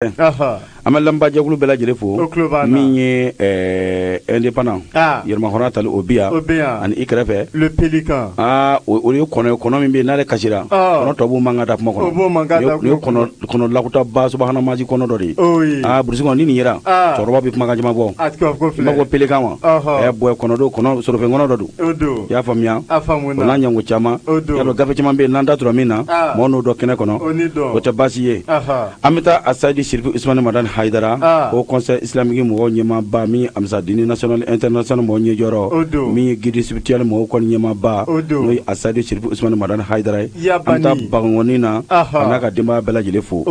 An bɛ lamɛnbaajɛkulu bɛɛ lajɛlen fo, min ye Indépendant yɛrɛmahɔrɔnya tali o bi yan ani i kɛrɛfɛ, le Pélican, aa o ye kɔnɔ ye, kɔnɔ min bɛ yen n'ale kasira, kɔnɔ tɔw b'u mankan da kuma kɔnɔ, nin ye kɔnɔ lakutaba subahana mansi kɔnɔ dɔ de ye. Aa burusi kɔnɔ ni nin yera, cɛkɔrɔba bɛ kumakan caman fɔ, i b'a fɔ Pélican wa, ɛ bɔn kɔnɔ don, kɔnɔ sorofɛn kɔnɔ dɔ don, i y'a faamuya, o n'a ɲɔgɔn caman, y'a dɔn gafe caman bɛ yen n'an da tora min na, mɔgɔ n'o dɔn kɛnɛ kɔnɔ, o tɛ baasi ye. An bɛ taa Asayidi Sirifu Usumani Madani Hayidara, Haut Conseil islamique mɔgɔw ɲɛmaaba, min Amisadini national international mɔgɔw ɲɛjɔyɔrɔ, min ye guide spirituel mɔgɔw kɔni ɲɛmaaba, n'o ye Asayidi Sirifu Usumani Madani Hayidara ye. An bɛ taa Bagangɔni na ka n'a ka denbaya bɛɛ lajɛlen fo.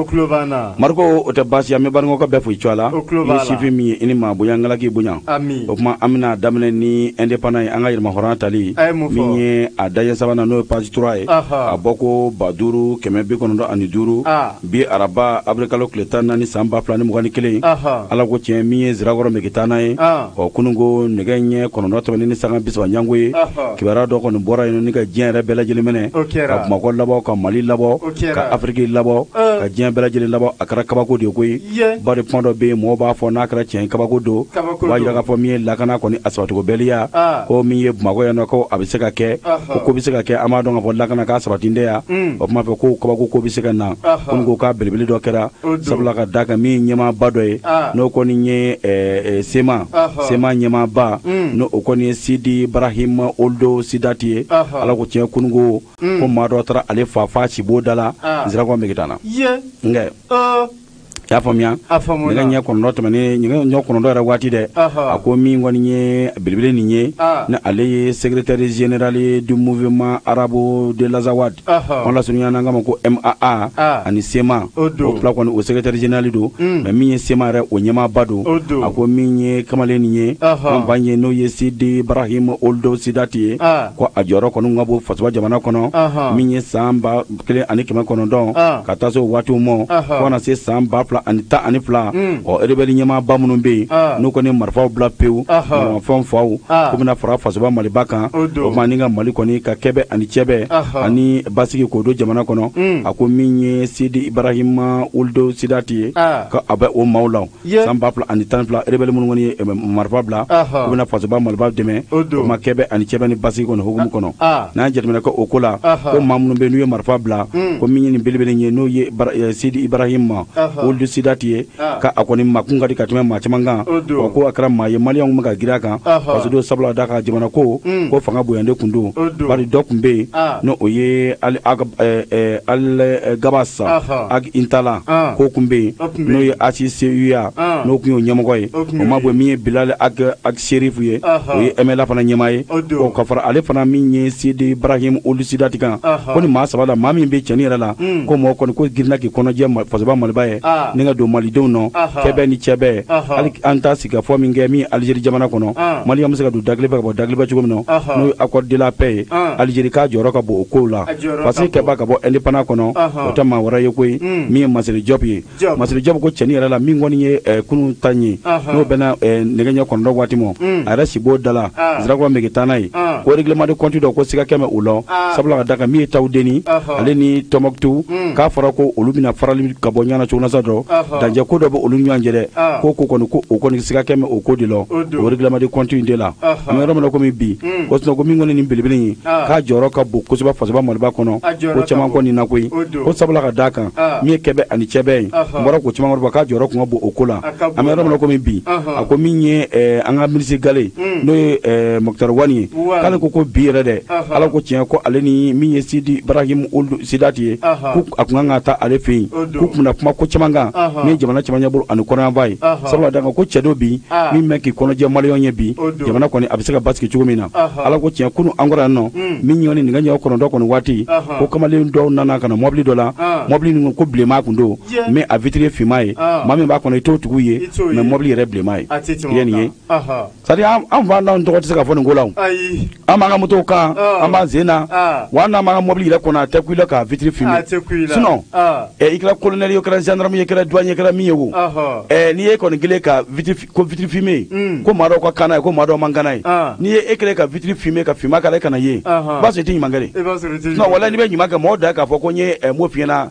Mariko, o tɛ baasi ye, an bɛ Banikɔkaw bɛɛ fo i tɔgɔ la. I ye sifin min ye, i ni maa bonya, Ala k'i bonya. O tuma an bɛna daminɛ ni Indépendant ye, an ka yɛrɛmahɔrɔnya tali min ye a daɲɛ sabanan, n'o ye page 3 ye, a bɔ ko 5995, bi araba avril tile 14 san 2021. Ala ko tiɲɛ, min ye Zirakɔrɔ Megetana ye, ɔ kunun ko nɛgɛ ɲɛ 9 tɛmɛnen ni sanga 30 ɲango ye, kibaruya dɔ kɔni bɔra yen ni ka diɲɛ yɛrɛ bɛɛ lajɛlen minɛ, ka Bamakɔ labɔ, ka Mali labɔ, ka Afiriki labɔ, ka diɲɛ bɛɛ lajɛlen labɔ. A kɛra kabako de ye koyi, bari kuma dɔ bɛ yen, mɔgɔw b'a fɔ n'a kɛra tiɲɛ, kabako don. O b'a jira k'a fɔ min ye lakana kɔni a sabatigobaliya, ko min ye Bamakɔ yan nɔ, ko a bɛ se ka kɛ, ko bɛ se ka kɛ. An b'a dɔn k'a fɔ lakana k'a sabati tɛ yan. O tuma fɛ ko kabako ko bɛ se ka na komi ko k'a belebele dɔ kɛra, sabula ka da kan min ye ɲɛmaaba dɔ ye, n'o kɔni ye CMA CMA ɲɛmaaba, n'o o kɔni ye Sidi Barahima Oldo Sidati ye. Ala ko tiɲɛ, kununko ko maa dɔ taara ale fa fa sibo da la Zirakɔrɔ Megetana. Nka i y'a faamuya, nɛgɛ ɲɛ 9 tɛmɛnen, nɛgɛ ɲɛ 9 yɛrɛ waati dɛ, a ko min kɔni ye belebele nin ye, ni ale ye secrétaire général du Mouvement arabe de l'Azawad, an lasurunya n'an k'a ma ko MAA, ani CMA, o fila kɔni o secrétaire général don, mais min ye CMA yɛrɛ o ɲɛmaaba don. A ko min ye kamalen nin ye, an fa ye, n'o ye Sidi Barahim Oldo Sidati ye, ko a jɔyɔrɔ kɔni ka bon fasoba jamana kɔnɔ, min ye san 1900 ka taa se o waatiw ma, fo ka na se san 2012. Ɔ rebelle ɲɛmaaba minnu bɛ yen, n'u kɔni marifaw bila pewu, maramafɛnw faw, k'u bɛna fara fasoba Maliba kan, o tuma ni ka Mali kɔni ka kɛbɛ ani cɛbɛ ani basigi k'o don jamana kɔnɔ. A ko min ye Sidi Ibrahima Oldo Sidati ye, ko a bɛ o maaw la san 2012, rebelle minnu kɔni ye marifa bila, u bɛna fasoba Maliba dɛmɛ, o ma kɛbɛ ani cɛbɛ ni basigi kɔni hukumu kɔnɔ. N'an ye jateminɛ kɛ o ko la, ko maa minnu bɛ n'u ye marifa bila, ko min ye nin belebele ye, n'o ye Sidi Ibrahima Ould Sidati ye, ka a kɔni makun ka di ka tɛmɛ maa caman kan. Wa ko a kɛra maa ye, maliyɛnw bɛ ka girin a kan parce que sabula da ka jamana ko ko fanga bonyaden kun don, bari dɔ tun bɛ yen, n'o o ye Al Gabas Ag Intala, k'o tun bɛ yen, n'o ye HCUA, n'o tun y'o ɲɛmɔgɔ ye. O ma bɔ, min ye Bilal Ag Sherif ye, o ye MLA fana ɲɛmaa ye, o ka fara ale fana min ye Sidi Ibrahim Ould Sidati kan, ko ni maa saba la, maa min bɛ cɛnin yɛrɛ la, ko mɔgɔ kɔni ko girinna k'i kɔnɔjɛ fasoba Maliba ye ni ka don malidenw nɔ kɛbɛ ni cɛbɛ. Hali an ta sigikafɔ min kɛ min ye Algérie jamana kɔnɔ, maliyɛnw bɛ se ka don da kelen fɛ ka bɔ da kelen fɛ cogo min na, n'o ye accord de la paix ye, Algérie k'a jɔyɔrɔ ka bon o kow la. Parce que kɛba ka bɔ Indépendant kɔnɔ, o tɛ maa wɛrɛ ye koyi, min ye Masire Diop ye. Masire Diop ko cɛnin yɛrɛ la, min kɔni ye kunun ta ye, n'o bɛnna nɛgɛ ɲɛ 9 waati ma, a yɛrɛ sibo da la Zirakɔrɔ Megetana ye, ko règlement de compte dɔ ko siga kɛmɛ o la, sabula ka da kan min ye Tawudeni ale ni Tɔnbɔkutu, k'a fɔra ko olu bɛna farali ka bɔ ɲɔgɔn na cogo nasa dɔ danjɛ ko dɔ bɛ olu ɲɔgɔn cɛ dɛ, ko kɔni ko o kɔni siga kɛmɛ o ko de la, o règlement de compte in de la. An bɛ yɔrɔ min na komi bi, ko sinon ko min kɔni nin belebele ye, k'a jɔyɔrɔ ka bon kosɛbɛ fasoba Maliba kɔnɔ, ko caman kɔni na koyi, ko sabula ka d'a kan min ye kɛbɛ ani cɛbɛ ye, n bɔra k'o caman kɔrɔ, k'a jɔyɔrɔ kun ka bon o ko la. An bɛ yɔrɔ min na komi bi, a ko min ye an ka minisiri gale, n'o ye Moctar Ouane ye, k'ale ko bi yɛrɛ dɛ, Ala ko tiɲɛ, ko ale ni min ye Sidi Ibrahim Ould Sidati ye, ko a kun kan ka taa ale fɛ yen, k'u tun bɛna kuma ko caman kan min ye jamana cɛmancɛ bolo ani kɔrɔnyanfan ye, sabula d'a kan ko cɛ dɔ bi min bɛ k'i kɔnɔjɛ maliyɛnw ye bi, jamana kɔni a bɛ se ka basigi cogo min na. Ala ko tiɲɛ, kunun an kɔrɔ yan nɔ, min kɔni nɛgɛ ɲɛ 9 kɔni waati, ko kamalen dɔw nana ka na mɔbili dɔ la, mɔbili nin ko bilenman kun don, mais a vitre ye finman ye, maa min b'a kɔnɔ i t'o tigiw ye, mais mɔbili yɛrɛ bilenman ye. I ye nin ye, c'est à dire an fa n'anw tɔgɔ tɛ se ka fɔ nin ko la. An b'an ka motow kan, an b'an sen na, wa n'an b'an ka mɔbili yɛrɛ kɔnɔ, a tɛ ku i la k'a vitre fumer. Sinon i kɛra colonel ye, i kɛra gendarme ye, i kɛra douanier ye, i kɛra min ye o, n'i ye kɔni kelen ka vitre ko vitre fumée, ko maa dɔw ka kan n'a ye, ko maa dɔw man kan n'a ye, n'i ye e kelen ka vitre fumée ka finman k'a la, e kana ye, i b'a sɔrɔ i tɛ ɲuman kɛ de. Sinon walahi, n'i bɛ ɲuman kɛ, mɔgɔw da k'a fɔ ko n ye m'o f'i ɲɛna.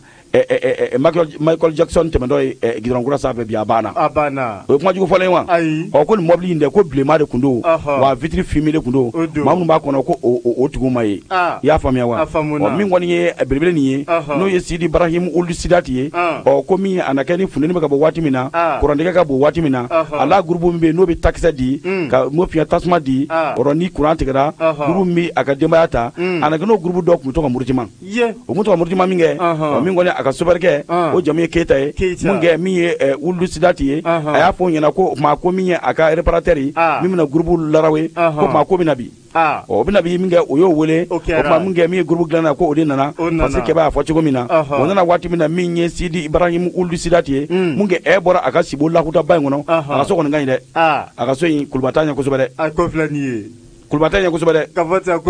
Michael Jackson tɛmɛtɔ ye goudron kura sanfɛ bi a banna. A banna. O ye kuma jugu fɔlen wa? Ayi. Ɔ ko nin mobili in dɛ ko bilenman de tun don. Wa vitre fumée de tun don. Maa minnu b'a kɔnɔ ko o tigiw ma ye. I y'a faamuya wa? A faamuna. Ɔ min kɔni ye belebele nin ye. N'o ye Sidi Brahim Ould Sidati ye. Ɔ ko min a na kɛ ni funteni bɛ ka bɔ waati min na. Kurantigɛ ka bon waati min na. A la groupe min bɛ yen n'o bɛ takisɛ di. Ka n'o fiɲɛ tasuma di. O rɔ ni kuran tigɛra. Groupe min bɛ a ka denbaya ta. A na kɛ n'o groupe dɔ tun bɛ to ka murutima. O tun to ka murutima min kɛ. Ɔ min kɔni a ka sofɛrikɛ o jamu ye Keyita ye. Mun kɛ min ye Ould Sidati ye. A y'a fɔ o ɲɛna ko o tuma ko min ye a ka réparateur ye. Min bɛna groupe larawe. Ko tuma ko bɛna bi. Ɔ o bɛna bi min kɛ o y'o wele. O tuma min kɛ min ye groupe dilanna ko o de nana. Parce que Kɛba y'a fɔ cogo min na. O nana waati min na min ye Sidi Ibrahim Ould Sidati ye. Mun kɛ ɛ bɔra a ka sibo lakutaba in kɔnɔ. A ka so kɔni ka ɲi dɛ. A ka so in kuluba t'a ɲɛ kosɛbɛ dɛ. A ko filɛ nin ye. Kuluba t'a ɲɛ kosɛbɛ dɛ.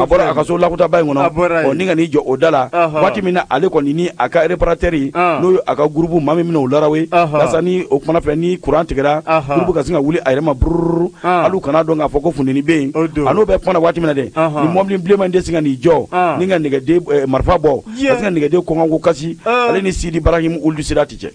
A bɔra a ka so lakutaba in kɔnɔ. Ɔ ni ka n'i jɔ o da la. Waati min na ale kɔni ni a ka réparateur n'o ye a ka groupe maa min bɛna o larawe. Walasa ni o kumana fɛ ni courant tigɛra. Groupe ka sin ka wuli a yɛrɛ ma bururu. Hali u kana dɔn k'a fɔ ko funteni bɛ yen. A n'o bɛɛ kumana waati min na dɛ. Ni mɔbili bilenman in tɛ sin ka n'i jɔ. Ni ka nɛgɛden marifa bɔ. Ka sin ka nɛgɛden kɔngɔ ko kasi. Ale ni Sidi Brahim Ould Sidati cɛ.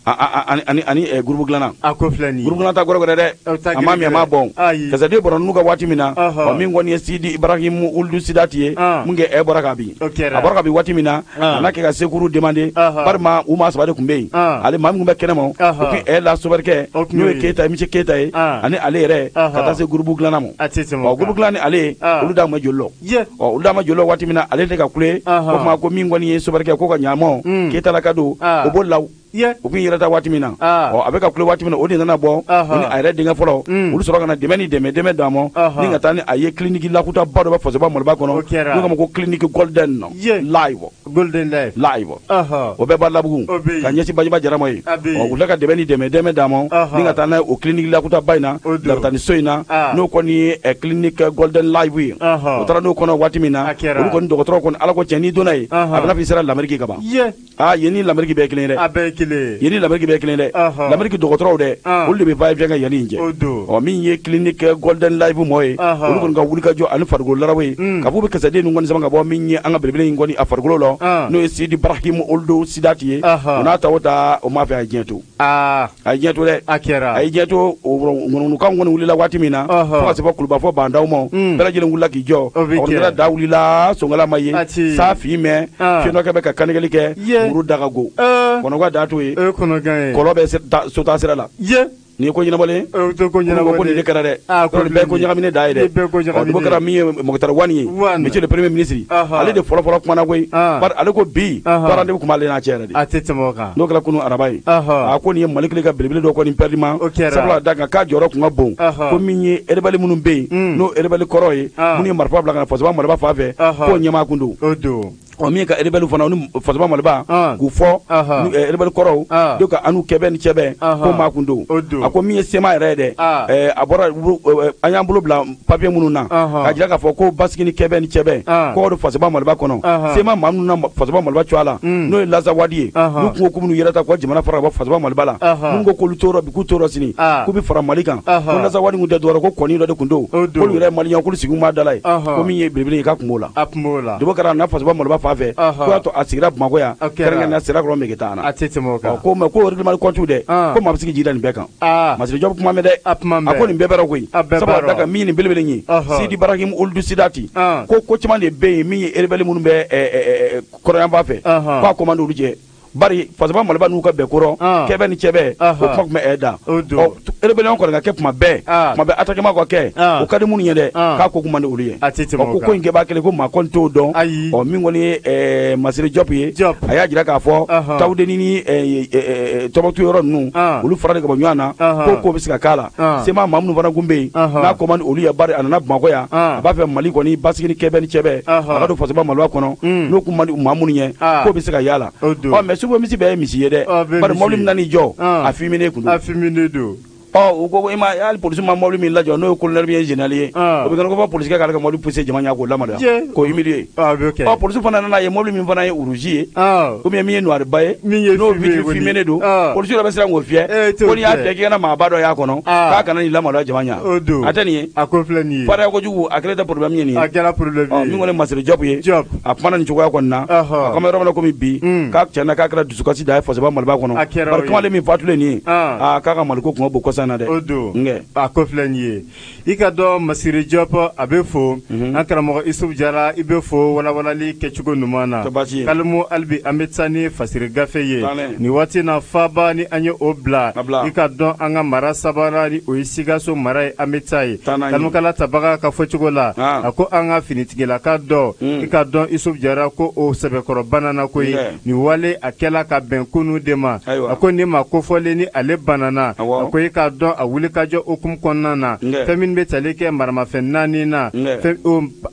Ani groupe dilanna. A ko filɛ nin ye. Groupe dilanna ta gɔrɔgɔrɔ dɛ. A ma min a ma bɔn. Kasɛden bɔra ninnu ka waati min na. Ɔ min kɔni ye Sidi Ibrahim Ould Sidati ye. Mun kɛ ɛ bɔra ka bin. A bɔra ka bin waati min na. A n'a kɛ ka secours demander. Barima u maa saba de tun bɛ yen. Ale maa min tun bɛ kɛnɛ ma. O tun ɛ la sofɛrikɛ. N'o ye Keyita ye monsieur Keyita ye. Ani ale yɛrɛ. Ka taa se groupe dilanna ma. Ɔ groupe dilanna ni ale ye. Olu da ma joli lɔ. Ɔ olu da ma joli lɔ waati min na ale tɛ ka kule. O tuma ko min kɔni ye sofɛrikɛ ko ka ɲaamɔ. Keyita la ka don. O b'o la. O kun yɛrɛ ta waati min na. Ɔ a bɛ ka kule waati min na o de nana bɔ. O ni a yɛrɛ denkɛ fɔlɔ. Olu sɔrɔ ka na dɛmɛ ni dɛmɛ d'a ma. Ni ka taa ni a ye clinique lakutaba dɔ bɛ Fasoba Maliba kɔnɔ. N'o k'a ma ko clinique Golden Live. Golden Live. Live. O bɛɛ Badalabugu. Ka ɲɛsin Bajiba Jara ma ye. Ɔ u tila ka dɛmɛ ni dɛmɛ d'a ma. Ni ka taa n'a ye o clinique lakutaba in na. Laritani so in na. N'o kɔni ye clinique Golden Live ye. O taara n'o kɔnɔ waati min na. Olu kɔni dɔgɔtɔrɔ kɔni Ala ko tiɲɛ n'i donna yen. A bɛna fɔ i sera l'Amérique ka ban. Aa yen ni l'Amérique bɛɛ kelen dɛ. A bɛɛ kelen. Yen ni l'Amérique bɛɛ kelen dɛ. L'Amérique dɔgɔtɔrɔw dɛ. Olu de bɛ va et vient kɛ yanni in cɛ. Ɔ min ye clinique Golden Live mɔɔ ye. Olu kɔni ka wulikajɔ ani farikolo larawe ye. Ka fɔ u bɛ kisɛden ninnu kɔni sama ka bɔ min ye an ka belebele in kɔni a farikolo la. N'o ye Sidi Brahim Ould Sidati ye. O n'a ta o ta o m'a fɛ a ye diɲɛ to. A ye diɲɛ to dɛ. A kɛra. A ye diɲɛ to o ŋunuŋunukanw kɔni wulila waati min na. Fo ka se fɔ kuluba fɔ bandaw ma. Bɛɛ lajɛlen wulila k'i jɔ. O bɛ kɛ. A kɔni da wulila sonkala ma ye. Sa fin mɛn. Fiyentɔkɛ bɛ ka kanigɛli kɛ. Muru da ka go. Kɔnɔga da t'o ye. O ye kɔnɔgan ye. Kɔlɔ bɛ sota sira la. Nin ye ko ɲɛnabɔlen. O tɛ ko ɲɛnabɔlen. Ko nin de kɛra dɛ. Nin bɛɛ ko ɲagaminen da ye dɛ. Bɛɛ ko ɲagaminen. Ɔ kɛra min ye Moctar Ouane ye. Monsieur le premier ministre. Ale de fɔlɔ kumana koyi. Bari ale ko bi. Rendez-vous tun b'ale n'a cɛ yɛrɛ de. A tɛ tɛmɛ o kan. N'o kɛra kunun araba ye. A ko nin ye Mali kelen ka belebele dɔ kɔni perdu ma. Sabula da kan k'a jɔyɔrɔ tun ka bon. Ko min ye rebelle minnu bɛ yen. N'o rebelle kɔrɔ ye. Minnu ye marifa bila ka na Fasoba Maliba fan fɛ. K'o ɲɛmaa kun don. O don. Ɔ min ka rebelle fana ni Fasoba Maliba k'u fɔ rebelle kɔrɔw donc an n'u kɛbɛn ni cɛbɛn ko maa kun don. A ko min ye CMA yɛrɛ ye dɛ a bɔra an y'an bolo bila papier minnu na k'a jira k'a fɔ ko basigi ni kɛbɛn ni cɛbɛn k'o don Fasoba Maliba kɔnɔ CMA maa minnu na Fasoba Maliba cogoya la n'o ye Lazawadi ye n'u kun ko k'u b'u yɛrɛ ta k'u ka jamana fara ka bɔ Fasoba Maliba la minnu ko k'olu t'o rɔ bi k'u t'o rɔ sini k'u bɛ fara Mali kan ko Lazawadi kun tɛ dɔwɛrɛ ko kɔni dɔ de kun don k'olu yɛrɛ maliyɛn k'olu sigi b'a da la ye ko min ye belebele ye k'a kun b'o la. Dugu kɛra na Fasoba Maliba fan fɛ ko y'a to a sigira Bamakɔ yan kɛrɛnkɛrɛnnenya Sirakɔrɔ Megetan na. A tɛ tɛmɛ o kan. Ko mais ko règlement de compte dɛ ko maa bɛ se k'i jigi da nin bɛɛ kan. Masire Jɔpu kuma mɛn dɛ. A ko nin bɛɛ bɛra koyi. Sabula da kan min ye nin belebele ye. Sidi Brahim Ould Sidati. Ko caman de bɛ yen min ye rebelle minnu bɛ kɔrɔyanfan fɛ. K'a ko man d'olu jɛ. Bari Fasoba Maliba n'u ka bɛn kɔrɔ kɛbɛn ni cɛbɛn o kuma tun bɛ ɛ da. Ɔ rébellion kɔni ka kɛ kuma bɛɛ kuma bɛɛ attaquement ka kɛ o ka di minnu ye dɛ k'a ko kun man di olu ye. Ɔ ko in kɛbaa kelen ko maa kɔni t'o dɔn. Ɔ min kɔni ye Masire Jɔpu ye a y'a jira k'a fɔ Tawudeni ni Tɔnbukutu yɔrɔ ninnu olu fara de ka bɔ ɲɔgɔn na ko bɛ se ka k'a la. CMA maa minnu fana kun bɛ yen n'a ko man di olu ye bari a nana Bamakɔ yan a b'a fɛ Mali kɔni basigi ni kɛbɛn ni cɛbɛn a ka don Fasoba Maliba kɔnɔ n'o kun man di maa minnu ye k'o bɛ se ka y'a la. Ɔ mais sufɛ misi bɛɛ ye misi ye dɛ. Bari mobili min nan'i jɔ a fumé kun don. A fumé don. Ɔ u ko i ma hali polisi ma mobili min lajɔ n'o ye colonel ye général ye, o bɛ kɛ ko fɔ polisikɛ k'ale ka mobili pousser jama ɲɛ k'o lamaloya, k'o humilier. Ɔ polisi fana nana ye mobili min fana ye rouge ye ou bien min ye noir ba ye, n'o vitre fumée don, polisi yɛrɛ bɛ siran k'o fiyɛ, ko n'i y'a fiyɛ k'i kana maaba dɔ y'a kɔnɔ k'a kana n'i lamaloya jama ɲɛ. A tɛ nin ye, a ko filɛ nin ye, farinya kojugu a kɛlen tɛ problème ye nin ye, a kɛra problème ye. Min kɔni Masire Diop ye, a kumana nin cogoya kɔni na, a ko an bɛ yɔrɔ min na komi bi, k'a tiɲɛ na k'a kɛra dusukasi da ye fasoba Maliba kɔnɔ, bari kamalen min fatulen nin ye, aa k'a ka Maliko kun ka bon kɔsa in na dɛ. O don, a ko filɛ nin ye. I ka dɔn Masire Diop a bɛ fo, an karamɔgɔ Isufu Jara i bɛ fo walawalali kɛcogo ɲuman na. Kalimu hali bi an bɛ taa ni fasiri gafe ye nin waati na, faaba ni an ye o bila, i ka dɔn an ka mara sabanan ni o ye Sikaso mara ye, an bɛ taa ye. Kalimukala tabaga ka fɔcogo la, a ko an ka finitigilaka dɔ, i ka dɔn Isufu Jara ko o sɛbɛkɔrɔ banana koyi, nin wale a kɛla ka bɛn kunun de ma. A ko nin maa kofɔlen ni ale banana, a ko i k'a dɔn a wulikajɔ hukumu kɔnɔna na, fɛn min bɛ tali kɛ maramafɛn 4 na, fɛn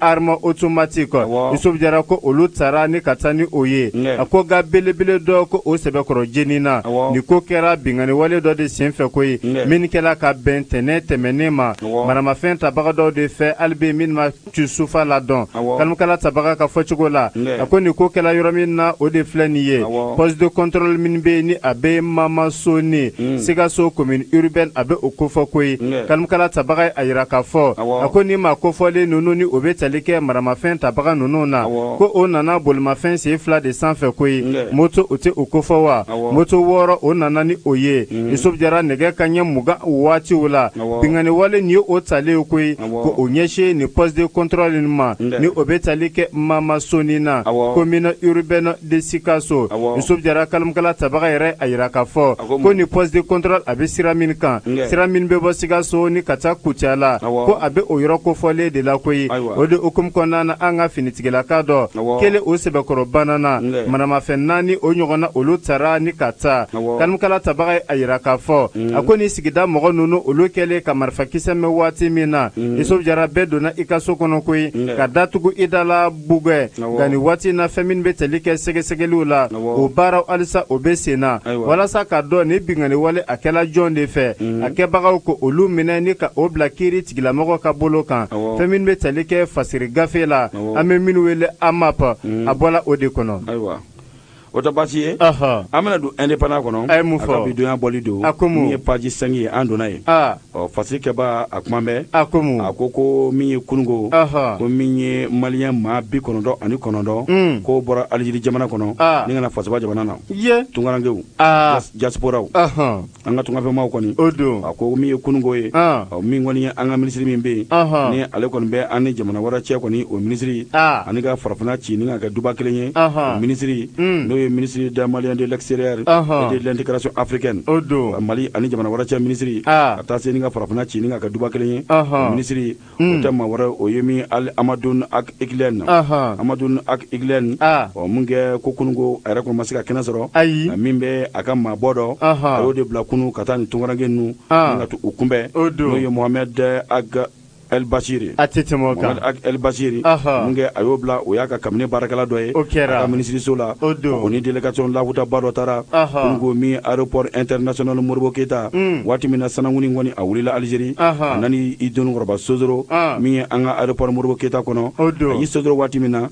arme automatique, Isufu Jara ko olu taara ni ka taa ni o ye. A ko ga belebele dɔ ko o sɛbɛkɔrɔ jeni na, nin ko kɛra binkanni wale dɔ de senfɛ koyi, min kɛla ka bɛn tɛnɛn tɛmɛnen ma, maramafɛn tabaga dɔw de fɛ hali bi min ma sufa la dɔn. Kalimukala tabaga ka fɔcogo la, a ko nin ko kɛla yɔrɔ min na, o de filɛ nin ye, poste de contrôle min bɛ yen ni a bɛ Mamasoni, Sikaso commune urbaine, a bɛ o kofɔ koyi. Kalimukala tabaga a yira k'a fɔ, a ko nin maa kofɔlen ninnu ni o bɛ tali kɛ maramafɛn tabaga ninnu na, ko o nana bolimafɛn sen 2 de sanfɛ koyi, moto o tɛ o kofɔ wa, moto 6 o nana ni o ye. Isufu Jara nɛgɛ kanɲɛ 20 waatiw la, binkanni wale nin ye o talen koyi, ko o ɲɛsin nin poste de contrôle nin ma, ni o bɛ tali kɛ Mamasoni na, commune urbaine de Sikaso. Isufu Jara kalimukala tabaga yɛrɛ a yira k'a fɔ ko nin poste de contrôle a bɛ sira min kan, sira min bɛ bɔ Sikaso ni ka taa Kucala, ko a bɛ o yɔrɔ kofɔlen de la koyi. O de hukumu kɔnɔna na, an ka finitigilaka dɔ kelen o sɛbɛkɔrɔ banana, maramafɛn 4 o ɲɔgɔnna olu taara ni ka taa. Kalimukala tabaga a yira k'a fɔ, a ko nin sigida mɔgɔ ninnu olu kɛlen ka marifakisɛ mɛn waati min na, Isufu Jara bɛɛ donna i ka so kɔnɔ koyi, ka datugu i da la bugɛ. Nka nin waati na, fɛn min bɛ tali kɛ sɛgɛsɛgɛliw la, o baaraw halisa o bɛ sen na, walasa k'a dɔn ni binkanni wale a kɛla jɔn de fɛ, a kɛbagaw ko olu minɛ ni ka o bila kiiri tigilamɔgɔ ka bolo kan. Fɛn min bɛ tali kɛ fasiri gafe la, an bɛ minnu wele AMAP, a bɔla o de kɔnɔ. Ayiwa, o tɛ baasi ye. An bɛna don Indépendant kɔnɔ. A ye mun fɔ? A ka bi donya bɔli don. A ko mun? Min ye page 5 ye, an donna yen. Ɔ fasiri kɛba a kuma bɛ. A ko mun? A ko ko min ye kununko, ko min ye maliyɛn maa 99 k'o bɔra Algérie jamana kɔnɔ ni ka na fasoba jamana na. Tunkarankew, diasporaw, an ka tungafɛnmaw kɔni. O don. A ko min ye kununko ye, ɔ min kɔni ye an ka minisiri min bɛ yen, ni ale kɔni bɛ an ni jamana wɛrɛ cɛ kɔni, o minisiri, ani ka farafinna ci ni ka kɛ duba kelen ye, o minisiri n'o ye ministre des Maliens de l'extérieur et de l'intégration africaine. O don. Mali ani jamana wɛrɛ cɛ minisiri, ka taa se ni ka farafinna ci ni ka kɛ duba kelen ye, o minisiri, o tɛ maa wɛrɛ, o ye min Amadou Ag Iglène, Amadou Ag Iglène. Ɔ mun kɛ ko kununko a yɛrɛ kɔni ma se ka kɛnɛ sɔrɔ. Ayi. Min bɛ a ka maabɔ dɔ, a y'o de bila kunu ka taa nin tunkaranke ninnu ka u kunbɛn, n'o ye Mohamed Ag El Bachir. A tɛ tɛmɛ o kan. Mohamed Ag El Bachir. Mun kɛ a y'o bila, o y'a ka cabinet baarakɛla dɔ ye. O kɛra. A ka minisiriso la. O don. O ni délégation lakutaba dɔ taara. Kununko min aéroport international Modibo Keyita. Waati min na sananguni kɔni a wulila Algérie. A nana i donkɔrɔba sosoro. Min ye an ka aéroport Modibo Keyita kɔnɔ. O don. A y'i sosoro waati min na.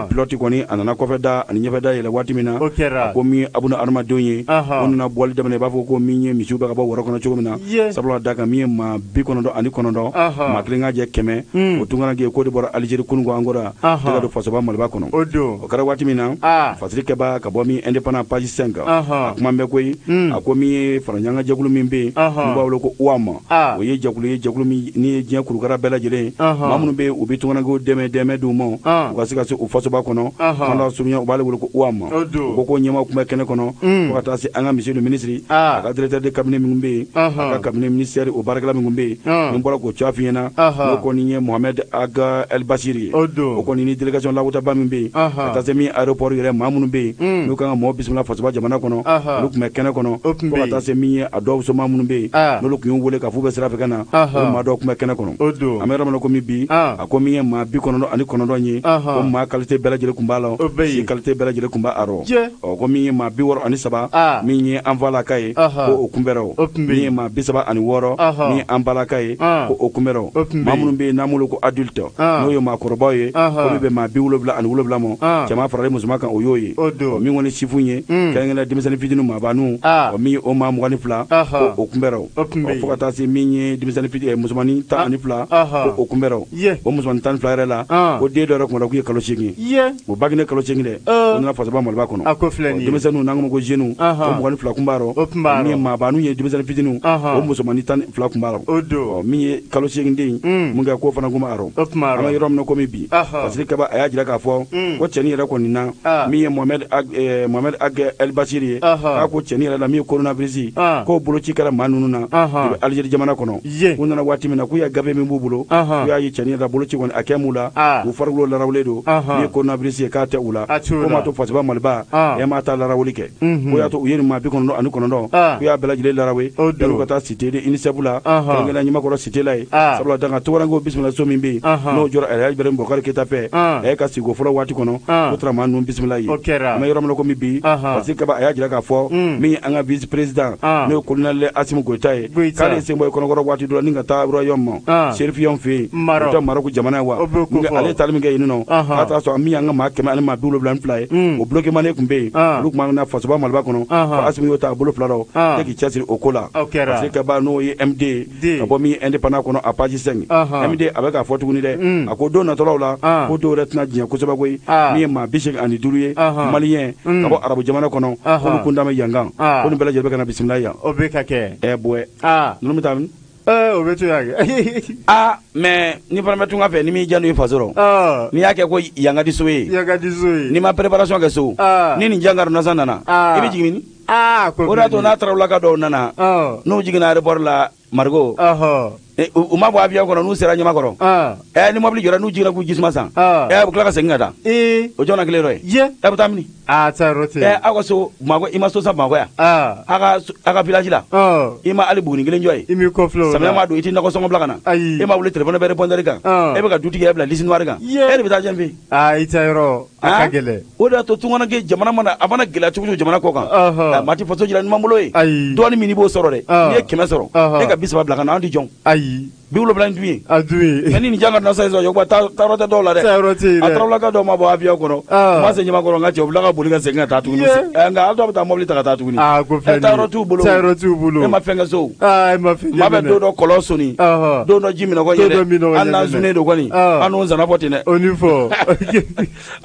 Pilote kɔni a nana kɔfɛ da ani ɲɛfɛ da yɛlɛ waati min na. O kɛra. A ko min ye abuna adamadenw ye. O nana bɔli daminɛ, i b'a fɔ ko min ye misiw bɛ ka bɔ wɛrɛ kɔnɔ cogo min na. Sabula da kan min ye maa 99, maa kelen ka jɛ 100, o tunkaranke k'o de bɔra Algérie kununko an kɔrɔ tɛgɛ don fasoba Maliba kɔnɔ. O don. O kɛra waati min na, fasiri kɛba ka bɔ min Indépendant page 5, a kuma bɛ koyi, a ko min ye faraɲɔgɔnkan jɛkulu min bɛ yen n'u b'a wele ko UAM, o ye jɛkulu ye, jɛkulu min ni ye diɲɛ kurukara bɛɛ lajɛlen ye, maa minnu bɛ yen u bɛ tunkarankew dɛmɛ d'u ma u ka se ka se u fasoba kɔnɔ. Kuma la surunya u b'ale wele ko UAM. U ko ko ɲɛmaaw tun bɛ kɛnɛ kɔnɔ, fo ka taa se an ka monsieur le ministre, a ka directeur de cabinet minnu bɛ yen, a ka cabinet ministère o baarakɛla minnu bɛ yen, ni bɔra k'o cogoya f'i ɲɛna. N'o kɔni ye Mohamed Ag El Bachir ye, o kɔni ni délégation lakutaba min bɛ yen, ka taa se min aéroport yɛrɛ, maa minnu bɛ yen n'u kan ka mɔgɔ bisimila fasoba jamana kɔnɔ, olu tun bɛ kɛnɛ kɔnɔ, fo ka taa se min ye a dɔw soma minnu bɛ yen n'olu tun y'u wele k'a f'u bɛ sira fɛ ka na, o maa dɔw tun bɛ kɛnɛ kɔnɔ. An bɛ yɔrɔ min na komi bi, a ko min ye maa 99 ye, ko maa qualité bɛɛ lajɛlen tun b'a la, si qualité bɛɛ lajɛlen tun b'a rɔ. Ɔ, ko min ye maa 63 min ye an falaka ye, ko o kunbɛra o. Min ye maa 36 min ye an balaka ye, ko o kunbɛra o. Maa minnu bɛ yen n'an b'olu ko adulte, n'o ye maakɔrɔbaw ye, ko bɛ bɛn maa 77 ma, cɛman faralen musoman kan, o y'o ye. Min kɔni sifin ye, kɛrɛnkɛrɛnnenya denmisɛnnin fitinin maabaninw, o min ye o maa 22, ko o kunbɛra o. Fo ka taa se min ye denmisɛnnin fitinin musomannin 12, ko o kunbɛra o. O musomannin 12 yɛrɛ la, ko den dɔ yɛrɛ kun k'u ye kalo 8 ye, o Baginɛ kalo 8 dɛ, o nana fasoba Maliba kɔnɔ. Denmisɛnninw n'an ko jeunes, o 22 kun b'a rɔ. Min ye maabaninw ye, denmisɛnnin fitininw, o musomannin 12 kun b'a rɔ. Min ye kalo 8 den mun kɛ, k'o fana kun b'a rɔ. An bɛ yɔrɔ min na komi bi, Fasiri Kaba a y'a jira k'a fɔ ko cɛnin yɛrɛ kɔni na, min ye Mohamed Ag El Bachir ye, k'a ko cɛnin yɛrɛ la min ye coronavirus, k'o boloci kɛra maa ninnu na Algérie jamana kɔnɔ. U nana waati min na, k'u ye gafe min b'u bolo, k'u y'a ye cɛnin yɛrɛ boloci kɔni a kɛ m'u la, u farikolo larawulen don, min ye coronavirus ye k'a tɛ u la, ko m'a to fasoba Maliba e m'a ta larawuli kɛ. Ko y'a to u ye nin maa 99, k'u y'a bɛɛ lajɛlen larawe yan'u ka taa cité de UNICEF la, kɛrɛnkɛrɛnnenya Ɲamakɔrɔ cité la yen. Sabula danga tunkarankew bisimila so min bɛ yen, n'o jɔra Elhaji Ibrahim Boubacar Keita fɛ, a ye ka sigi fɔlɔ waati kɔnɔ, k'o taara maa ninnu bisimila yen. An bɛ yɔrɔ min na komi bi, Fasiri Kaba a y'a jira k'a fɔ min ye an ka vice président, n'o ye colonel Assimi Goïta ye, k'ale ye sen bɔ kɔnɔkɔrɔ waati dɔ la ni ka taa royaume Chérifien fɛ yen, o tɛ Maroc jamana ye wa. Ale ye taali min kɛ yen nɔ, k'a taara sɔrɔ min y'an ka maa 172 ye, o bloqué manen tun bɛ yen, olu tun b'an na fasoba Maliba kɔnɔ, ko Assimi y'o ta a bolo fila rɔ e k'i cɛsiri o ko la. Fasiri Kaba, n'o ye MD ka bɔ min ye indépendant kɔnɔ, a page 5, MD a bɛ k'a fɔ tuguni dɛ, a ko don natɔlaw la, ko dɔw yɛrɛ tɛna diɲɛ kosɛbɛ koyi, min ye maa 85 ye malien ka bɔ arabu jamana kɔnɔ, k'olu kun da bɛ yan kan, ko nin bɛɛ lajɛlen bɛ ka na bisimila yan. O bɛ ka kɛ. Ɛ bɔɛ, ninnu bɛ taa min? O bɛ to yan kɛ. Aa, mais ni fana bɛ tunga fɛ, ni m'i janto i faso rɔ, n'i y'a kɛ ko yan ka di so ye, yan ka di so ye, n'i ma préparation kɛ so, ni nin jangaro nasa nana, i bɛ jigin min? O de y'a to n'a tarawelaka dɔw nana, n'u jiginna aéroport la Marigot, u ma bɔ avion kɔnɔ, n'u sera Ɲamakɔrɔ, ɛ ni mobili jɔra, n'u jiginna k'u jisuma san, ɛ u bɛ tila ka segin ka taa. O jɔn na kelen dɔ ye? Ɛ bɛ taa mini? Ɛ aw ka so Bamakɔ, i ma so san Bamakɔ yan, aw ka village la, i ma hali buguni kelen jɔ yen, samiya ma don, i tɛ nakɔ sɔngɔ bila ka na, e ma wuli téléphone bɛ répondeur kan, e bɛ ka dutigi yɛrɛ bila liste noire kan, e de bɛ taa jɛn fɛ yen. I tɛ yɔrɔ a ka gɛlɛn. O de y'a to tunkaranke jamana mana a mana gɛlɛya cogo cogo jamana kɔ kan, maa tɛ faso jira ɲuman bolo ye. Dɔɔnin min i b'o sɔrɔ dɛ, n'i ye 100 sɔrɔ, e ka 30 bila ka na, an tɛ jɔn. Ayi. 70 dun ye. A dun ye. Mais ni nin janga nasa ye sɔrɔ, taayɔrɔ tɛ dɔw la dɛ. Taayɔrɔ tɛ yen dɛ. A tarawelaka dɔw ma bɔ avion kɔnɔ, u ma se Ɲamakɔrɔ, n ka cɛ, u bila ka boli ka segin ka taa tuguni. Nka aw dɔw bɛ taa mobili ta ka taa tuguni. Ko filɛ nin ye. Taayɔrɔ t'u bolo. Taayɔrɔ t'u bolo. E ma fɛn kɛ so. E ma fɛn kɛ. Maa bɛ don dɔ kɔlɔn sonni. Don dɔ ji minɔgɔ ye dɛ. Hali n'an sunnen don kɔni, an n'o zana fɔ ten dɛ. O ni fɔ.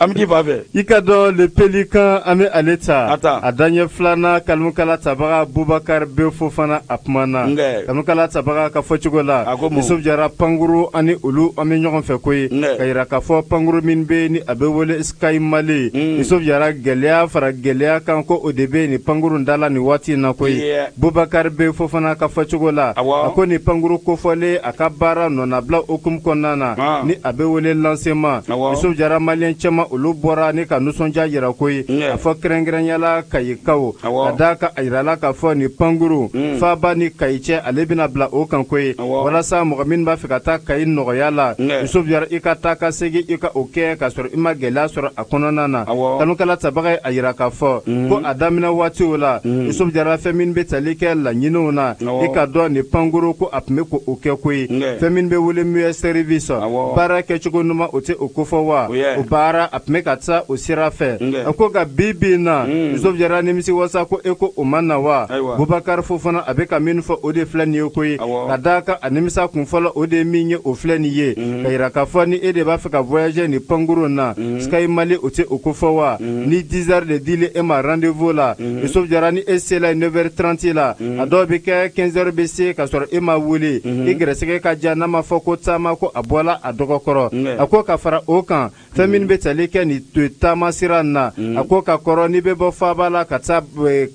An bɛ t'i fan fɛ. I ka dɔn Le Pélican, an bɛ ale ta. A ta. A daɲɛ filanan, kalimukala tabaga Bubakari B Fofana a kumana. Kalimukala tabaga ka fɔcogo la. A ko mun? Yusuf Jara pankuru ani olu an bɛ ɲɔgɔn fɛ koyi. Ka yira k'a fɔ pankuru min bɛ ni a bɛ wele Sky Mali. Yusuf Jara gɛlɛya fara gɛlɛya kan, ko o de bɛ nin pankuru da la nin waati in na koyi. Bubakari B Fofana ka fɔcogo la. A ko nin pankuru kofɔlen a ka baara nɔnabila hukumu kɔnɔna na, ni a bɛ wele lancement. Yusuf Jara malien caman olu bɔra ni ka nisɔndiya yira koyi, a fɔ kɛrɛnkɛrɛnya la Kayikaw, ka d'a kan a yirala k'a fɔ nin pankuru faaba ni Kayi cɛ, ale bɛna bila o kan koyi, walasa mɔgɔ min b'a fɛ ka taa Kayi nɔgɔya la, Yusuf Jara i ka taa ka segin i ka o kɛ k'a sɔrɔ i ma gɛlɛya sɔrɔ a kɔnɔna na. Kanukala tabaga ye a yira k'a fɔ ko a daminɛ waatiw la, Yusuf Jara fɛn min bɛ tali kɛ laɲiniw na, i ka dɔn nin pankuru ko a tun bɛ k'o kɛ koyi, fɛn min bɛ wele meilleur service, baara kɛcogo ɲuman, o tɛ o kofɔ wa, o baara a tun bɛ ka taa o sira fɛ. A ko ka bi bi in na, Yusuf Jara nimisi wasa ko e ko o ma na wa. Bubakari Fofana a bɛ ka min fɔ o de filɛ nin ye koyi, ka d'a kan a nimisa kun fɔlɔ o de ye min ye, o filɛ nin ye, ka yira k'a fɔ ni e de b'a fɛ ka voyager nin pankuru na, Sky Mali o tɛ o kofɔ wa, ni 10 heures de dili e ma rendez-vous la, Yusuf Jara ni e sela 9h30 la, a dɔw bɛ kɛ 15 heures bɛ se ka sɔrɔ e ma wuli, i gɛrɛsɛgɛ ka diya, n'a ma fɔ ko taama ko a bɔla a dɔgɔkɔrɔ. A ko ka fara o kan, fɛn min bɛ tali kɛ nin taama sira na, a ko ka kɔrɔ n'i bɛ bɔ faaba la ka taa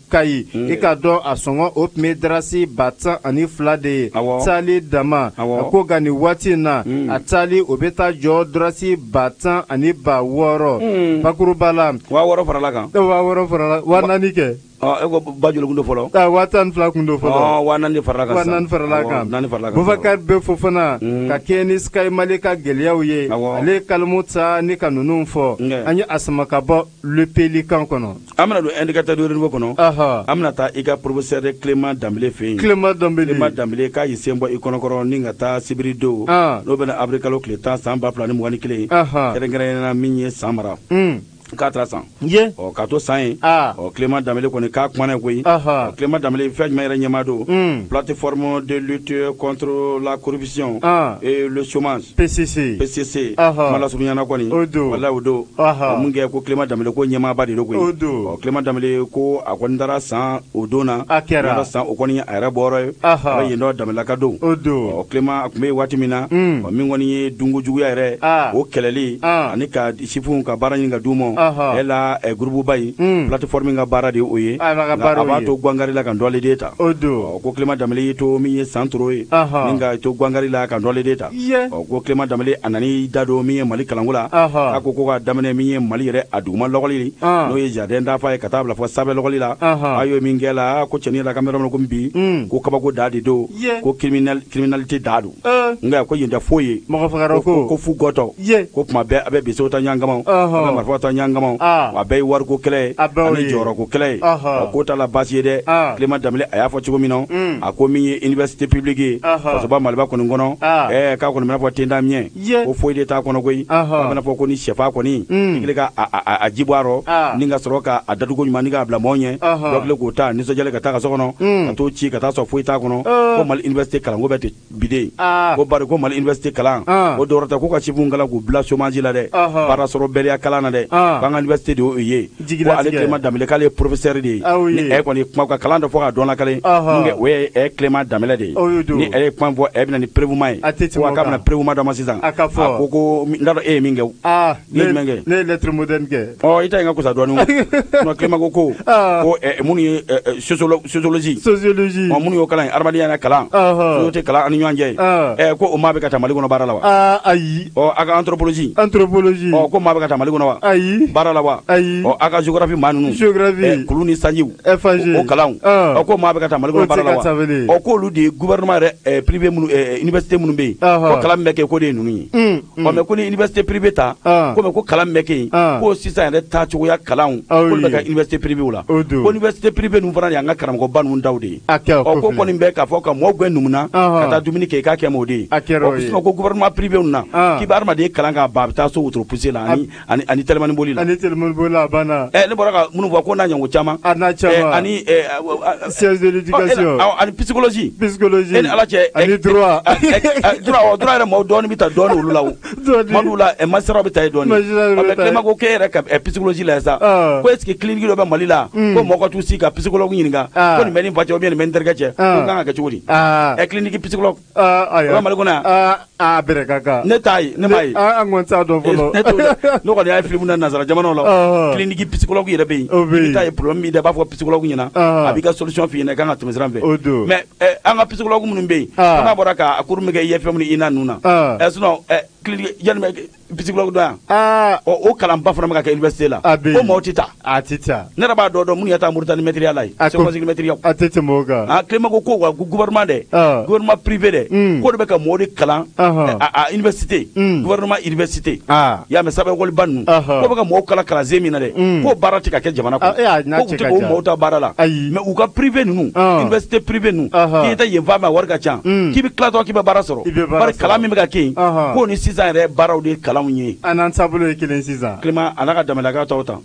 Kayi, i ka dɔn a sɔngɔ o tun bɛ darasi 12,000 de ye taali dama. na a ko nka nin waati in na a taali o bɛ taa jɔ dɔrɔsi 10 000 ani 6000 bakuruba la 6000 farala kan 6000 farala 4000 kɛ. E ko ba joli kun don fɔlɔ? 12 kun don fɔlɔ. 4000 farala kan. 4000 farala kan. 4 farala kan. Boubacar bɛ Fofana ka kɛɲɛ ni Sky Mali ka gɛlɛyaw ye. Ale ye kalimu ta ni ka ninnu fɔ. An ye a sama ka bɔ Le Pélican kɔnɔ. An bɛna don indicateur de renouveau kɔnɔ. An bɛna taa i ka professeur Clément Dambélé fɛ yen. Clément Dambélé. Clément Dambélé k'a y'i sen bɔ i kɔnɔkɔrɔ ni ka taa sibiri don. N'o bɛna avril kalo tile 10 san 2021. Kɛrɛnkɛrɛnnenya la min ye san mara. K'a taara san. Ɔ k'a to san ye. Ɔ Clément Dambélé kɔni k'a kumana ye koyi. Ɔ Clément Dambélé fɛn jumɛn yɛrɛ ɲɛmaa don. Plateforme de lutte contre la corruption et le chômage. PCC. PCC. Kuma lasurunyana kɔni. O don. Walayi o don. Ɔ mun kɛ ko Clément Dambélé ko ɲɛmaaba de don koyi. O don. Ɔ Clément Dambélé ko a kɔni taara san o don na. A kɛra. A san o kɔni a yɛrɛ bɔyɔrɔ ye. A bɛ yen nɔ Dambélé ka don. O don. Ɔ Clément a tun bɛ yen waati min na. Ɔ min kɔni ye dunko juguya yɛrɛ. O kɛlɛli. Ani ka sifinw ka baara ɲini ka d'u ma. E la groupe ba in plateforme ka baara de o ye a b'a to Guangari la ka dɔɔnin de ta. O don. Ko Clément Dambélé y'i to min ye san toro ye ni ka to Guangari la ka dɔɔnin de ta. Ɔ ko Clément Dambélé a nan'i da don min ye Mali kalanko la. A ko ka daminɛ min ye Mali yɛrɛ a duguma lɔgɔli n'o ye jardin d'enfants ye ka taa bila fɔ sanfɛ lɔgɔli la. A y'o min kɛ la ko cɛnin yɛrɛ ka mɛrɛ ko bi ko kabako da de don ko criminalité da don. Nka ko yen tɛ foyi ye. Mɔgɔ fagara ko fu gɔtɔ. Ko kuma bɛɛ a bɛ bisew ta ɲɔgɔn kama. A bɛ marifaw ta ɲɔgɔn kama. A bɛɛ ye wariko kɛlɛ ye ani jɔyɔrɔko kɛlɛ ye. Ɔ k'o t'a la baasi ye dɛ. Clément Dambélé a y'a fɔ cogo min na a ko min ye université publique ye fasoba Maliba kɔni kɔnɔ k'a kɔni bɛna fɔ tenda miɲɛ ko foyi de t'a kɔnɔ koyi. A bɛna fɔ ko ni sɛfa kɔni i kɛlen ka a ji bɔ a rɔ ni ka sɔrɔ k'a datugu ɲuman ni k'a bila mɔɔw ɲɛ dɔ kɛlen k'o ta nisɔndiyalen ka taa ka so kɔnɔ ka t'o ci ka taa sɔrɔ foyi t'a kɔnɔ ko Mali université kalanko bɛ ten biden ko bari ko Mali université kalan o dɔwɛrɛ tɛ ko ka sifinw kalan k'u bila chômage la dɛ baara sɔrɔ bɛriya kalan na dɛ k'an ka université de y'o ye. Ko ale Clément Dambélé k'ale ye professeur de ye ni e kɔni kuma ka kalan dɔ fɔ k'a dɔn lakale mun kɛ o ye Clément Dambélé de ye ni e ye kuma fɔ e bɛna ni preuve ma ye ko a k'a bɛna preuve ma dɔ ma sisan a ko n t'a dɔn e ye min kɛ o ne ye jumɛn kɛ ne ye lettre moderne kɛ. Ɔ i ta in ka kusa dɔɔnin o sinon Clément ko minnu ye sociologie ɔ minnu y'o kalan ye adamadenya yɛrɛ kalan société kalan ani ɲɔgɔn cɛ ko o maa bɛ ka taa Mali kɔnɔ baara la wa. Ayi. Ɔ a ka anthropologie ɔ ko maa bɛ ka taa Mali kɔnɔ wa. Ayi. Baara la wa. Ayi. Ɔ a ka géographie maa ninnu. Géographie. Kulu ni sanjiw. FAG. O kalanw. Ɔ ko maa bɛ ka taa Mali kɔnɔ baara la wa. Ɔ k'olu de ye gouvernement yɛrɛ privé minnu université minnu bɛ yen. Ko kalan min bɛ kɛ k'o de ye ninnu ye. Ɔ mais ko ni université privée ta. Ko mais ko kalan min bɛ kɛ yen. Ko sisan yɛrɛ taacogoya kalanw. K'olu bɛ kɛ université privée la. Ko université privée ninnu fana de y'an ka karamɔgɔba ninnu daw de ye. Ɔ ko kɔni bɛ k'a fɔ ka mɔgɔw gɛn numu na. Ka taa dumuni kɛ i k'a kɛ m'o de ye. Ɔ sinon ko gouvernement privé ninnu na. K'i bɛ hadamaden kalan k'a ban a bɛ taa so wotoro poussé la ani telimani boli la. Ani telimani boli la a banna. Ne bɔra ka minnu fɔ ko n'a ɲɔgɔn caman. A n'a caman. Ani sciences de l'éducation. Ani psychologie. Psychologie. E ni Ala cɛ. Ani droit. Droit yɛrɛ maaw dɔɔnin bɛ taa dɔɔnin olu la o. Tuma dɔw la magistrat bɛ taa yen dɔɔnin. Magistrat bɛ taa yen. Clément ko k'e yɛrɛ ka psychologie la sa. Ko est ce que clinique dɔ bɛ Mali la. Ko mɔgɔ ka t'u sigi ka psychologue ɲininka. Ko nin bɛ ni fa cɛ ou bien nin bɛ n terikɛ cɛ. Ko n kan ka kɛ cogo di. Clinique psychologue. Ayiwa. O bɛ Mali kɔnɔ yan. A bɛrɛ ka kan. Ne t'a ye ne m'a ye. An kɔni t'a dɔn fɔlɔ. Ne kɔni y'a ye film na nanzara jamanaw la. Clinique psychologue yɛrɛ bɛ yen. O bɛ yen. I bɛ taa ye problème b'i da i b'a fɔ psychologue ɲɛna. A b'i ka solution f'i ɲɛna i kan ka tɛmɛ sira min fɛ. O don. Mais an ka psychologue minnu bɛ yen. Ko n'a bɔra ka cours min kɛ IFM ni INA ninnu na. Sinon clinique yanni psychologue dɔn yan. Ɔ o kalanba fana bɛ ka kɛ université la. A bɛ yen. Ko maaw tɛ taa. A tɛ taa. Ne yɛrɛ b'a dɔn minnu ye taa Mauritanie maîtrise la yen. Segu maîtrise. A tɛ tɛmɛ o kan. Clément ko wa gouvernement dɛ. Gouvernement privé dɛ. K'o de bɛ ka mɔgɔw de kalan. A université. Gouvernement université. I y'a mɛn sanfɛ ekɔliba ninnu. K'o bɛ ka mɔgɔw kalan kalansen min na dɛ. K'o baara tɛ ka kɛ jamana kɔnɔ. Ko u tɛ k'o mɔgɔw ta baara la. Ayi. Mais u ka privé ninnu. Université privé ninnu. K'i tɛ yen fa mais a wari ka ca. K'i bɛ tila dɔrɔn k'i bɛ baara sɔrɔ. Bari kalan min bɛ ka kɛ yen. K'o ni sisan yɛrɛ baaraw de ye kalanw ye. A n'an taabolo ye kelen sisan. Clément a n'a ka Danbɛlɛka tɔw ta.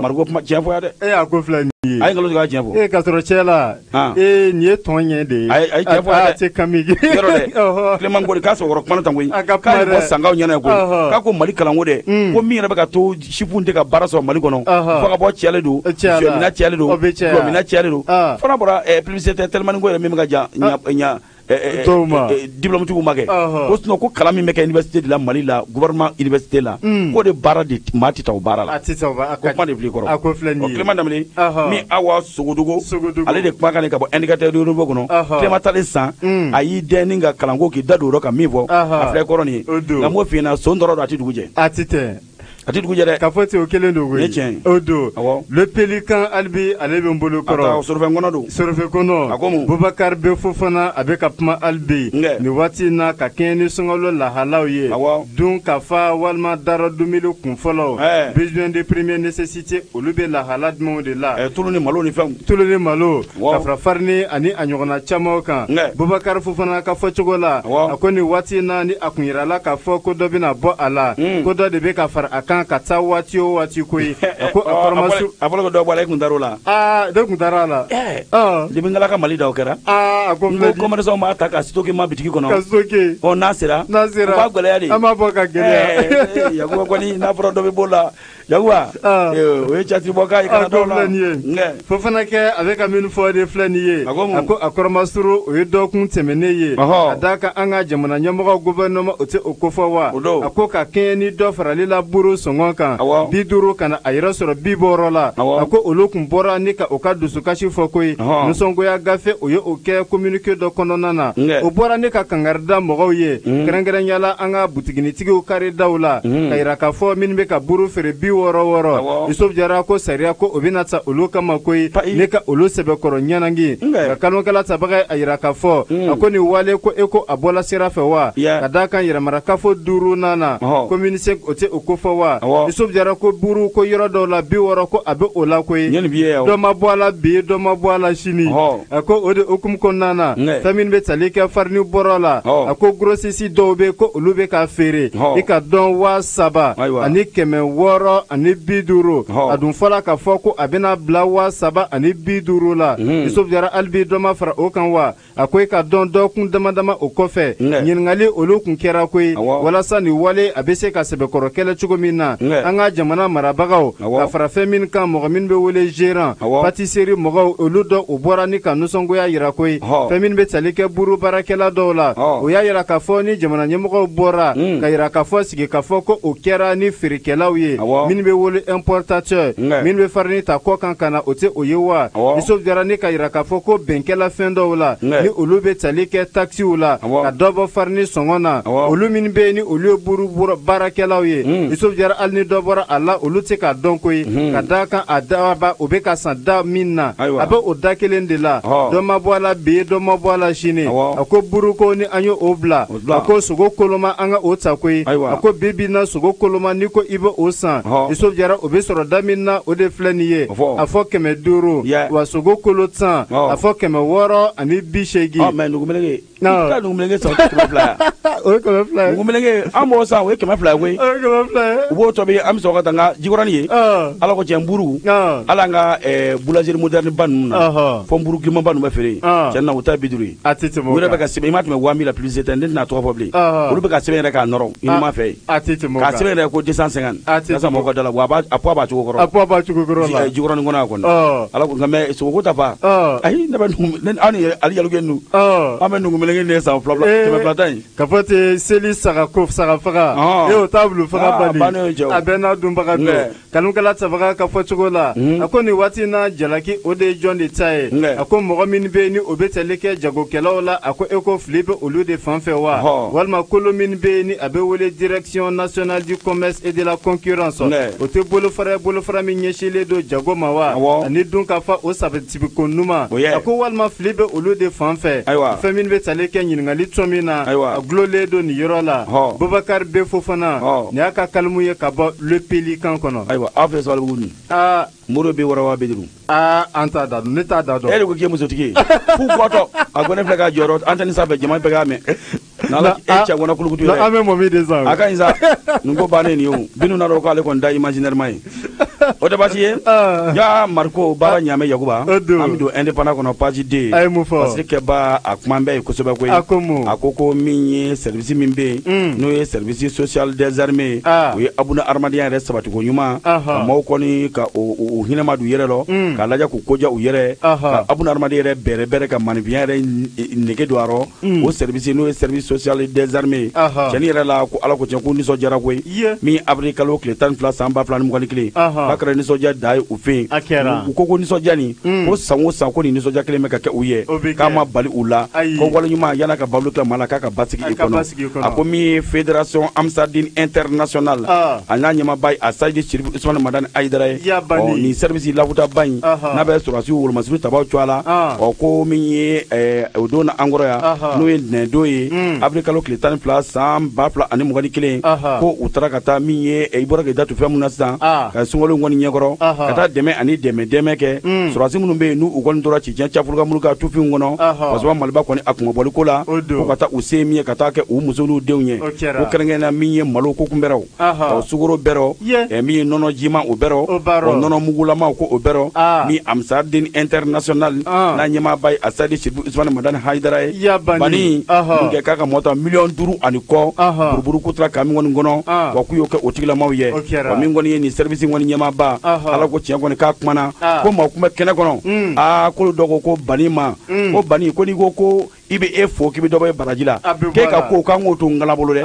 Mariko kuma tiɲɛ fɔ ya dɛ. E y'a ko filɛ nin ye. A ye nkalon tigɛ ka tiɲɛ fɔ. E ka sɔrɔ cɛ la. Nin ye tɔn ɲɛ de ye. A ye tiɲɛ fɔ ya dɛ. A tɛ kami. Yɔrɔ dɛ. Clément ko de k'a sɔrɔ kuma tan koyi. K'a ye bɔ sankaw ɲɛna koyi. K'a ko Mali kalanko dɛ. Ko min yɛrɛ bɛ ka to sifinw tɛ ka baara sɔrɔ Mali kɔnɔ. Fo ka bɔ cɛlen don. Jɔmina cɛlen don. Jɔmina cɛlen don. Fana bɔra publicité telimani ko yɛrɛ min bɛ ka ja ɲa. dɔw ma diplôme tigiw ma kɛ ko sinon ko kalan min bɛ kɛ université de la Mali la gouvernement université la k'o de baara de maa tɛ ta o baara la. A tɛ ta o baara ko kuma de filɛ kɔrɔ. A ko filɛ nin ye. Clément Dembélé min Awa Sogodogo ale de kumakan ka bɔ indicateur du renouveau kɔnɔ. Clément talen san a y'i dɛn ni ka kalanko k'i da don o rɔ ka min fɔ a filɛ kɔrɔ nin ye. Nka n b'o f'i ɲɛna son dɔrɔn don a tɛ dugu jɛ. A tɛ tɛ. A tɛ dugu jɛ dɛ. Ka fɔ ten o kelen don koyi. Ni tiɲɛ ye. O don. Awɔ. Le Pélican hali ale bɛ n bolo kɔrɔ. A ta sorofɛn kɔnɔ don. Sorofɛn kɔnɔ. A ko mun. Bubakari bɛ Fofana a bɛ ka kuma hali bi. Nin waati in na ka kɛɲɛ ni sunkalo lahalaw ye. Awɔ. Dun ka fa walima dara dumuni kun fɔlɔ. Besoin de première nécessité olu bɛ lahala jumɛnw de la. Tulu ni malo ni fɛnw. Tulu ni malo. Ka fara farini ani a ɲɔgɔnna camanw kan. Bubakari Fofana ka fɔcogo la. Awɔ. A ko nin waati in na ni a kun yirala k'a fɔ ko dɔ bɛna bɔ a la. Ko dɔ de bɛ ka fara a kan ka taa waati o waati koyi. A ko a kɔrɔmasu. A fɔra ko dɔ bɔ a la e kun taara o la. Aa ne kun taara a la. Depuis n ka Mali da o kɛra. Aa a ko filɛ. N ko commerçant b'a ta ka stocker ma bitigi kɔnɔ. Ka stocker. Ɔ n'a sera. N'a sera. U b'a gɛlɛya de. An b'a bɔ ka gɛlɛya. Yakuba kɔni n'a fɔra dɔ bɛ b'o la. Yakuba. O ye catiribɔkan ye kana dɔw la. A ko filɛ nin ye. Fofana kɛ a bɛ ka min fɔ de filɛ nin ye. A ko mun. A ko a kɔrɔmasuru o ye dɔgɔkun tɛmɛnen ye. Ɔhɔ. Ka d'a kan an ka jamana ɲɛmɔgɔ gouvernement o tɛ o kofɔ wa. O don. A ko ka kɛɲɛ ni dɔ farali la buru sɔngɔ kan. Awɔ. 50 ka na a yɛrɛ sɔrɔ 60 la. Awɔ. A ko olu kun bɔra ni ka o ka dusukasi fɔ koyi. Nisɔngoya gafe o ye o kɛ communiqué dɔ kɔnɔna na. O bɔra ni ka kangari da mɔgɔw ye. Kɛrɛnkɛrɛnya la an ka butiginitigiw karidaw la. Ka yira k'a fɔ minnu bɛ ka buru feere 60 60. Yusuf Jara ko sariya ko o bɛna ta olu kama koyi. Ne ka olu sɛbɛkɔrɔ ɲɛnangi. Nka kalokala tabaga a yira k'a fɔ. A ko nin wale ko e ko a bɔla sira fɛ wa. Ka d'a kan yɛrɛmarakafo 5nan na. Commune 5 o tɛ o kofɔ wa. Yusuf Jara ko buru ko yɔrɔ dɔw la 60 ko a bɛ o la koyi. Dɔ ma bɔ a la bi dɔ ma bɔ a la sini. A ko o de hukumu kɔnɔna na. Fɛn min bɛ tali kɛ farini bɔrɔ la. A ko grossiste dɔw bɛ ko olu bɛ k'a feere. I ka dɔn 3650. A dun fɔla k'a fɔ ko a bɛna bila 3050 la. Yusuf Jara hali bi dɔ ma fara o kan wa. A ko i ka dɔn dɔgɔkun dama dama o kɔfɛ. Ɲininkali olu kun kɛra koyi. Walasa nin wale a bɛ se ka sɛbɛkɔrɔ kɛlɛ cogo min na. An ka jamana marabagaw ka fara fɛn min kan mɔgɔ min bɛ wele gérant. Pâtisserie mɔgɔw olu dɔ o bɔra ni ka nisɔngoya yira koyi. Fɛn min bɛ tali kɛ buru baarakɛla dɔw la. O y'a yira k'a fɔ ni jamana ɲɛmɔgɔw bɔra. Ka yira k'a fɔ sigi k'a fɔ ko o kɛra ni feerekɛlaw ye. Min bɛ wele importateur. Min bɛ farini ta kɔ kan ka na o tɛ o ye wa. Yusuf Jara ni ka yira k'a fɔ ko bɛnkɛla fɛn dɔw la. Ni olu bɛ tali kɛ taxiw la. Ka dɔ bɔ farini sɔngɔ na. Olu min bɛ yen ni olu ye buru baarakɛlaw ye. Yusuf Jara hali ni dɔ bɔra a la olu tɛ k'a dɔn koyi. Ka d'a kan a daba o bɛ ka san da min na. A bɛ o da kelen de la. Dɔ ma bɔ a la bi dɔ ma bɔ a la sini. A ko buruko ni an ye o bila. A ko sogo koloma an ka o ta koyi. A ko bi bi na sogo koloma n'i ko i bɛ o san. Yusuf Jara o bɛ sɔrɔ da min na o de filɛ nin ye. A fɔ 500. Wa sogo kolo 10. A fɔ 680. Mais nugumeleke. I ka nugumeleke san o tɛ 200 ye. O ye 200 ye. Nugumeleke an b'o san o ye 200 ye koyi. O ye 200 ye. U b'o tobi an bɛ sɔrɔ ka taa n ka jikɔrɔni ye. Ala ko tiɲɛ nburu. Ala an ka boulangerie moderne ba ninnu na. Fɔ nburu girinmanba ninnu bɛ feere yen. Tiɲɛ na o ta ye 50 ye. A tɛ tɛmɛ o kan. U yɛrɛ bɛ ka sɛbɛn i m'a tɛmɛ 1000 la publicité ne tɛna tɔgɔ fɔ bilen. Olu bɛ ka sɛbɛn yɛrɛ k'a nɔrɔ i ɲuman fɛ yen. A tɛ tɛmɛ o kan. K'a sɛbɛn yɛrɛ ko 250. A tɛ tɛmɛ o kan. Mɔgɔw ka da la wa a poids b'a cogo kɔrɔ. A poids b'a cogo kɔrɔ la. Jikɔrɔni kɔnɔ yan kɔni. Ala ko nka mais sogoko ta fa. Ayi ne bɛ nugu aw ni Ali Jalo ninnu. An bɛ nugumeleke ne san 2 200 tan in. Ka fɔ ten seli saga ko saga faga. E o t'a bulu faga bali. A bɛɛ n'a dunbaga don. Kanukɛla tabaga ka fɔ cogo la. A ko nin waati in na jalaki o de ye jɔn de ta ye. A ko mɔgɔ min bɛ yen ni o bɛ tali kɛ jagokɛlaw la a ko e ko fili bɛ olu de fan fɛ wa. Walima kolo min bɛ yen ni a bɛ wele direction nationale du commerce et de la concurrence. O tɛ bolofara bolofara min ɲɛsinlen don jago ma wa. Ani dun ka fa o sabatibiko ɲuman. A ko walima fili bɛ olu de fan fɛ. Fɛn min bɛ tali kɛ ɲininkali tɔ min na. A gulolen don nin yɔrɔ la. Bubakari B Fofana. Nin y'a ka kalimu ye ka bɔ Le Pélican kɔnɔ. Ayiwa aw fɛ Sabalibugu dun. Mori bɛ wɔɔrɔ wa 50. An t'a da dɔn ne t'a da dɔn. E de ko k'i ye musotigi ye. F'u bɔtɔ a ko ne filɛ k'a jɔyɔrɔ antenne sanfɛ jama bɛɛ k'a mɛn. N'ala e cɛ kɔnɔ kulukutu yɛrɛ. An bɛ mɔmi de san. A ka ɲi sa nin ko bannen nin ye o. Binu n'a dɔn k'ale kɔni da imaginaire ye. O tɛ baasi ye. Ya Mariko baara ɲaamɛ Yakuba, an bɛ don indépendant kɔnɔ page 2. A ye mun fɔ? Parce que kɛba a kuma bɛ yen kosɛbɛ koyi. A ko mun? A ko ko min ye service min bɛ yen, n'o ye service social des armées, o ye abuna adamadenya yɛrɛ sabatiko ɲuman, ka maaw kɔni ka u hinɛ ma don u yɛrɛ lɔ, k'a lajɛ k'u koja u yɛrɛ, ka abuna adamadenya yɛrɛ bɛrɛ bɛrɛ ka maninfinya yɛrɛ nege don a rɔ. O service n'o ye service social des armées, cɛnni yɛrɛ la ko Ala ko tiɲɛ ko nisɔndiyara koyi. Min avril kalo tile 12 san 2021, k'a kɛra nisɔndiya da ye u fɛ yen. U ko ko nisɔndiya nin, ko san o san ko nin nisɔndiya kelen bɛ ka kɛ u ye, k'a ma bali u la, ko waleɲuman yan'a ka babulu tila maa la k'a ka basigi i kɔnɔ. A ko min ye fédération Amsadine internationale, a n'a ɲɛmaaba ye a Sayidi Sirifu Usumani Madani Ayidara ye. Nin service lakutaba in n'a bɛ sɔrɔdasiw wolomasiri tabaw cogoya la, ɔ ko min ye o don na an kɔrɔ yan, n'o ye ntɛnɛndon ye, avril kalo tile 12 san 2021, ko u taara ka taa min ye i bɔra k'i da tu fɛn mun na sisan, ka sunkalo kɔni ɲɛkɔrɔ, ka taa dɛmɛ ani dɛmɛ kɛ sɔrɔdasi minnu bɛ yen n'u kɔni tora cɛncɛn cafurukamuru tufinw kɔnɔ, Fasoba Maliba kɔni a kunmabɔli ko la, ko ka taa u se min ye ka taa kɛ u muso n'u denw ye, ko kɛrɛnkɛrɛnnenya min ye malo ko kunbɛrɛw, ɔ sukaro bɛrɛw, min ye nɔnɔ jiman o bɛrɛw, ɔ nɔnɔ mugulama ko o bɛrɛw, min Amsadine international n'a ɲɛmaaba ye a Sayidi Sirifu Usumani Madani Hayidara ye. Bani mun kɛ k'a ka mɔgɔ ta 5,5 million buruburu ko tora ka min kɔni kɔnɔ, wa k'u y'o kɛ o tigilamaw ye. Wa min kɔni ye nin service kɔni ɲɛmaaba, Ala ko tiɲɛ kɔni k'a kumana, ko maa kun bɛ kɛnɛ kɔnɔ, aa k'olu dɔ ko ko Bani ma, ko Bani ko n'i ko ko i bɛ e fo k'i bɛ dɔ bɔ baraji la, k'e ka ko k'an k'o to ngala bolo dɛ,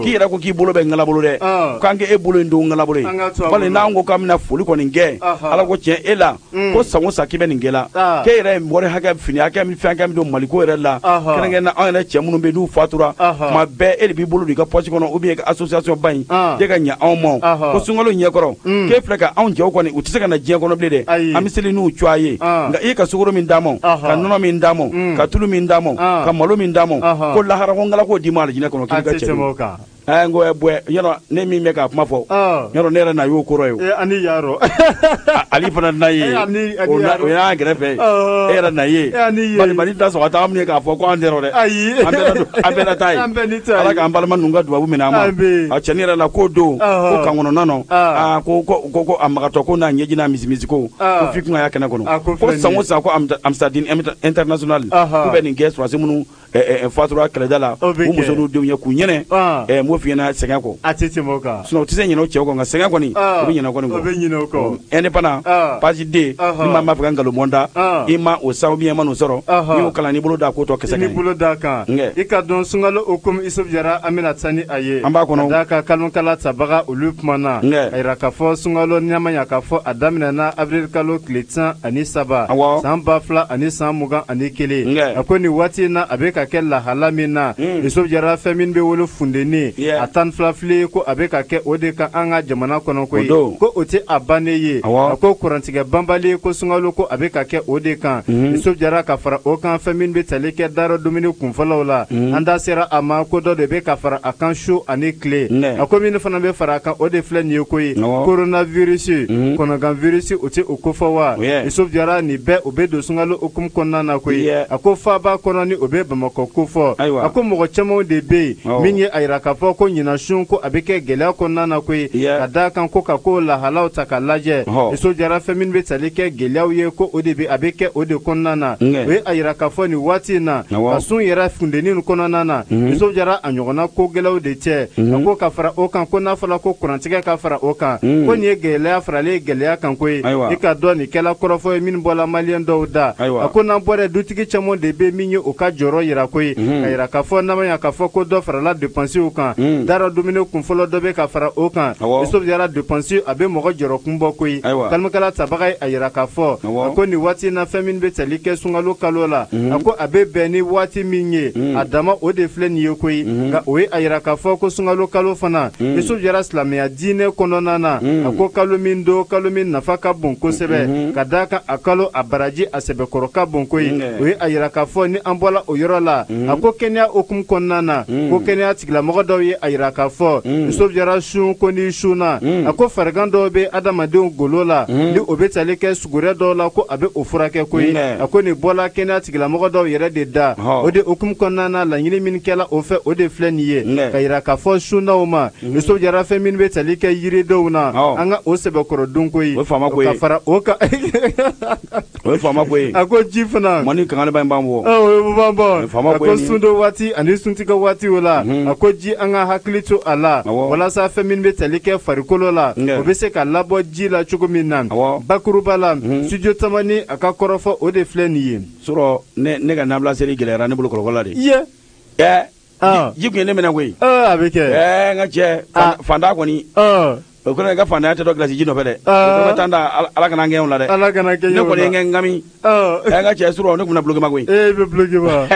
k'i yɛrɛ ko k'i bolo bɛ ngala bolo dɛ, k'an k'e bolo in to ngala bolo ye, bali n'an ko k'an bɛna foli kɔni kɛ, Ala ko tiɲɛ e la, ko san o san k'i bɛ nin kɛ la, k'e yɛrɛ ye wari hakɛ fini hakɛ min fɛn hakɛ min don Maliko yɛrɛ la, kɛrɛnkɛrɛnnenya anw yɛrɛ cɛ minnu bɛ yen n'u fatura, tuma bɛɛ e de b'i bolo don i ka poche kɔnɔ ou bien i ka association ba in k'e ka ɲɛ anw ma, ko sunkalo ɲɛkɔrɔ k'e filɛ ka anw cɛw kɔni u tɛ se ka na diɲɛ kɔnɔ bilen dɛ, an bɛ seli n'u cogoya ye, nka i ye ka sukaro min d'an ma, ka nɔnɔ min d'an ma, ka tulu min d'an ma, ka malo min d'an ma, ko lahara ko ngala k'o d'i ma alijinɛ kɔnɔ k'i ka cɛ don. N ko bɔn yɔrɔ ne min bɛ k'a kuma fɔ, yɔrɔ ne yɛrɛ na y'o kɔrɔ ye, ani yarɔ ali fana na ye, o y'an kɛrɛfɛ ye, e yɛrɛ na ye, bali Mali tɛ sɔn ka taa min ye k'a fɔ ko an tɛ dɛ, an bɛɛ na taa ye, Ala k'an balima ninnu ka dubabu minɛ an ma. A cɛnin yɛrɛ la k'o don ko kan kɔnɔna nɔ, aa ko ko a magatɔ ko n'a ɲɛji n'a misimisi ko ko f'i kun ka y'a kɛnɛ kɔnɔ, ko san o san ko Amsadine international k'u bɛ nin kɛ sɔrɔdasi minnu fatura kɛlɛda la, u muso n'u denw ye k'u ɲɛnɛ, n b'o f'i ɲɛna sɛgɛn kɔ, a tɛ tɛmɛ o kan, sinon u tɛ se ɲinɛ o cɛw kɔ, nka sɛgɛn kɔni u bɛ ɲinɛ o kɔni kɔ, o bɛ ɲinɛ o kɔ. Indépendant page 2, ni maa b'a fɛ ka nkalon bɔ n da, i ma o san ou bien i ma n'o sɔrɔ, n'i y'o kalan n'i bolo da ko tɔ kisɛ kan, n'i bolo da kan, i ka dɔn sunkalo hukumu Isufu Jara an bɛna taa ni a ye, an b'a kɔnɔ, ka d'a kan kalokala tabaga olu kumana, a yira k'a fɔ sunkalo n'a ma ɲa k'a fɔ a daminɛna avril kalo tile 13 san 2021, a ko nin waati in na a bɛ ka kɛ lahala min na, Isufu Jara fɛn min bɛ wele funteni a 12 fili ko a bɛ ka kɛ o de kan an ka jamana kɔnɔ koyi, ko o tɛ a bannen ye, a ko kurantigɛ banbali ko sunkalo ko a bɛ ka kɛ o de kan, Isufu Jara ka fara o kan fɛn min bɛ tali kɛ dara dumuni kunfɔlɔw la, an da sera a ma ko dɔ de bɛ ka fara a kan su ani tile, a ko min fana bɛ fara a kan o de filɛ nin ye koyi, coronavirus kɔnɔgan virus o tɛ o kofɔ wa, Isufu Jara nin bɛɛ o bɛ don sunkalo hukumu kɔnɔna na koyi, a ko faaba kɔnɔ ni o bɛ Bamakɔ kofɔ, a ko mɔgɔ caman de bɛ yen min ye a yira k'a fɔ ko ɲinan sun ko a bɛ kɛ gɛlɛya kɔnɔna na koyi, ka d'a kan ko ka ko lahalaw ta k'a lajɛ, Isufu Jara fɛn min bɛ tali kɛ gɛlɛyaw ye ko o de bɛ a bɛ kɛ o de kɔnɔna na, o ye a yira k'a fɔ nin waati in na ka sun yɛrɛ funteni kɔnɔna na, Isufu Jara a ɲɔgɔnna ko gɛlɛnw de cɛ, a ko ka fara o kan ko n'a fɔra ko kurantigɛ ka fara o kan, ko nin ye gɛlɛya faralen gɛlɛya kan koyi, i ka dɔn nin kɛla kɔrɔfɔ ye min bɔla maliyɛn dɔw da, a ko n'an bɔra dutigi caman de bɛ min ye o ka jɔyɔrɔ yira koyi, ka yira k'a fɔ n'a ma ɲa k'a fɔ ko dɔ farala depansiw kan, dara dumuni kunfɔlɔ dɔ bɛ ka fara o kan, Isufu Jara depansi a bɛ mɔgɔ jɔyɔrɔ kun bɔ koyi, kalimukala tabaga ye a yira k'a fɔ a ko nin waati in na fɛn min bɛ tali kɛ sunkalo kalo la, a ko a bɛ bɛn ni waati min ye a dama o de filɛ nin ye koyi, nka o ye a yira k'a fɔ ko sunkalo kalo fana Isufu Jara silamɛya diinɛ kɔnɔna na, a ko kalo min don kalo min nafa ka bon kosɛbɛ, ka d'a kan a kalo a baraji a sɛbɛkɔrɔ ka bon koyi, o ye a yira k'a fɔ ni an bɔla o yɔrɔ la. la, a ko kɛnɛya hukumu kɔnɔna na, ko kɛnɛya tigilamɔgɔ dɔw ye a yira k'a fɔ Yusuf Jara sun ko ni sunna, a ko farigan dɔw bɛ adamadenw golo la, ni o bɛ tali kɛ sugurɛ dɔw la, ko a bɛ o furakɛ koyi. A ko nin bɔla kɛnɛya tigilamɔgɔ dɔw yɛrɛ de da. O de hukumu kɔnɔna na, laɲini min kɛla o fɛ, o de filɛ nin ye, ka yira k'a fɔ sunnaw ma, Yusuf Jara, fɛn min bɛ tali kɛ yiridenw na, an ka o sɛbɛkɔrɔ dun koyi. O ye faama ko ye. Ka fara o kan, o ye faama ko ye. A ko ji fana mɔni kangaliba in b'an bɔ. O b'an bɔ. A ko sundo waati ani suntigɛ waati o la, a ko ji, an ka hakili to a la, walasa fɛn min bɛ tali kɛ farikolo la, o bɛ se ka labɔ ji la cogo min na. Bakuruba la, studio Tamani a ka kɔrɔfɔ, o de filɛ nin ye. Sɔrɔ ne ka nabila seli gɛlɛyara ne bolo kɔlɔkɔ la de. Iye. Ji tun ye ne minɛ koyi. A bɛ kɛ. N ka cɛ, fantan kɔni. O kɔrɔ ye ka fantanya tɛ dɔn gilasi ji nɔfɛ dɛ. O bɛ taa da Ala kana gɛn o la dɛ. Ala kana gɛn. Ne kɔni ye n kɛ n kami. N ka cɛ, surɔ ne tun bɛna bloqué ma koyi. E bɛ bloqué ma.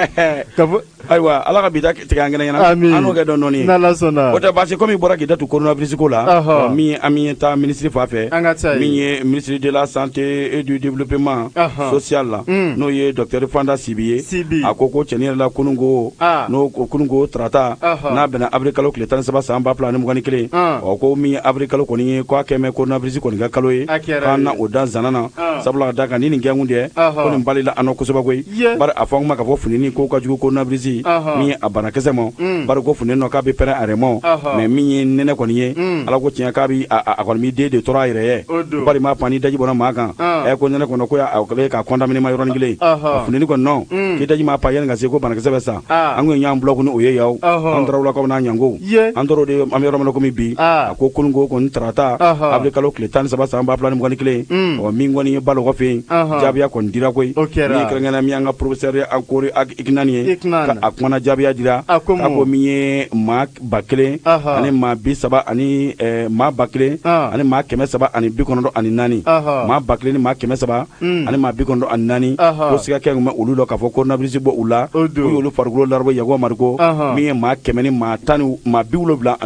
Ka fɔ. Ayiwa, Ala ka bi ta tigɛ an kɛnɛ ɲɛna. Amin. An n'o kɛ dɔɔnin dɔɔnin. N'Ala sɔnna. O tɛ baasi, komi i bɔra k'i da tu coronavirus ko la. Min an bɛ taa ministre fan fɛ. An ka taa yen. Min ye ministre de la Santé et du Développement social la. N'o ye docteur Fanta Sibi ye. Sibi. A ko cɛnin yɛrɛ la, kununko n'o kununko tarata, n'a bɛnna avril kalo tile 13 san 2021. Ɔ, ko min ye avril kalo kɔni ye, k'a kɛ mɛ coronavirus kɔni ka kalo ye. K'an na o da zana na. Sabula ka da kan ni nin kɛnkun tɛ, ko nin balila an nɔ kosɛbɛ koyi. Bari a fɔ an kuma k'a fɔ funteni ko ka jugu coronavirus min ye a banakisɛ ma. Bari ko funteni nɔ k'a bɛ pɛrɛn a yɛrɛ ma. Mais min ye nɛnɛ kɔni ye, Ala ko tiɲɛ, k'a bɛ a kɔni b'i den de tɔɔrɔ a yɛrɛ ye. Bari ma pan ni daji bɔra maa kan. Ko nɛnɛ kɔnɔ ko y'a kɛlen k'a contaminer ma yɔrɔnin kelen. Funteni kɔni nɔ k'i daji ma pan yanni ka se ko banakisɛ bɛ sa. An kun ye ɲɔgɔn bulɔku ni o ye yaw. An taara wulakaw n'a ɲango. An taara o de, an bɛ yɔrɔ min na komi bi. A ko kununko kɔni tarata, avril kalo tile 13 san 2021. Ɔ, min kɔni ye Balɔgɔ fɛ yen, jaabiya kɔni dira koyi. Min kɛrɛnkɛrɛnnenya min y'an ka professeur Akori Ikinani ye. A kumana, jaabiya dira. K'a ko min ye maa 1000 ani maa bi saba ani maa 1394, maa 1394, ko siga kɛ bɛ olu la k'a fɔ coronavirus bɔ u la, k'u y'olu farikolo larabɔ Yakuba Mariko, min ye maa kɛmɛ ni maa tan ni maa 77,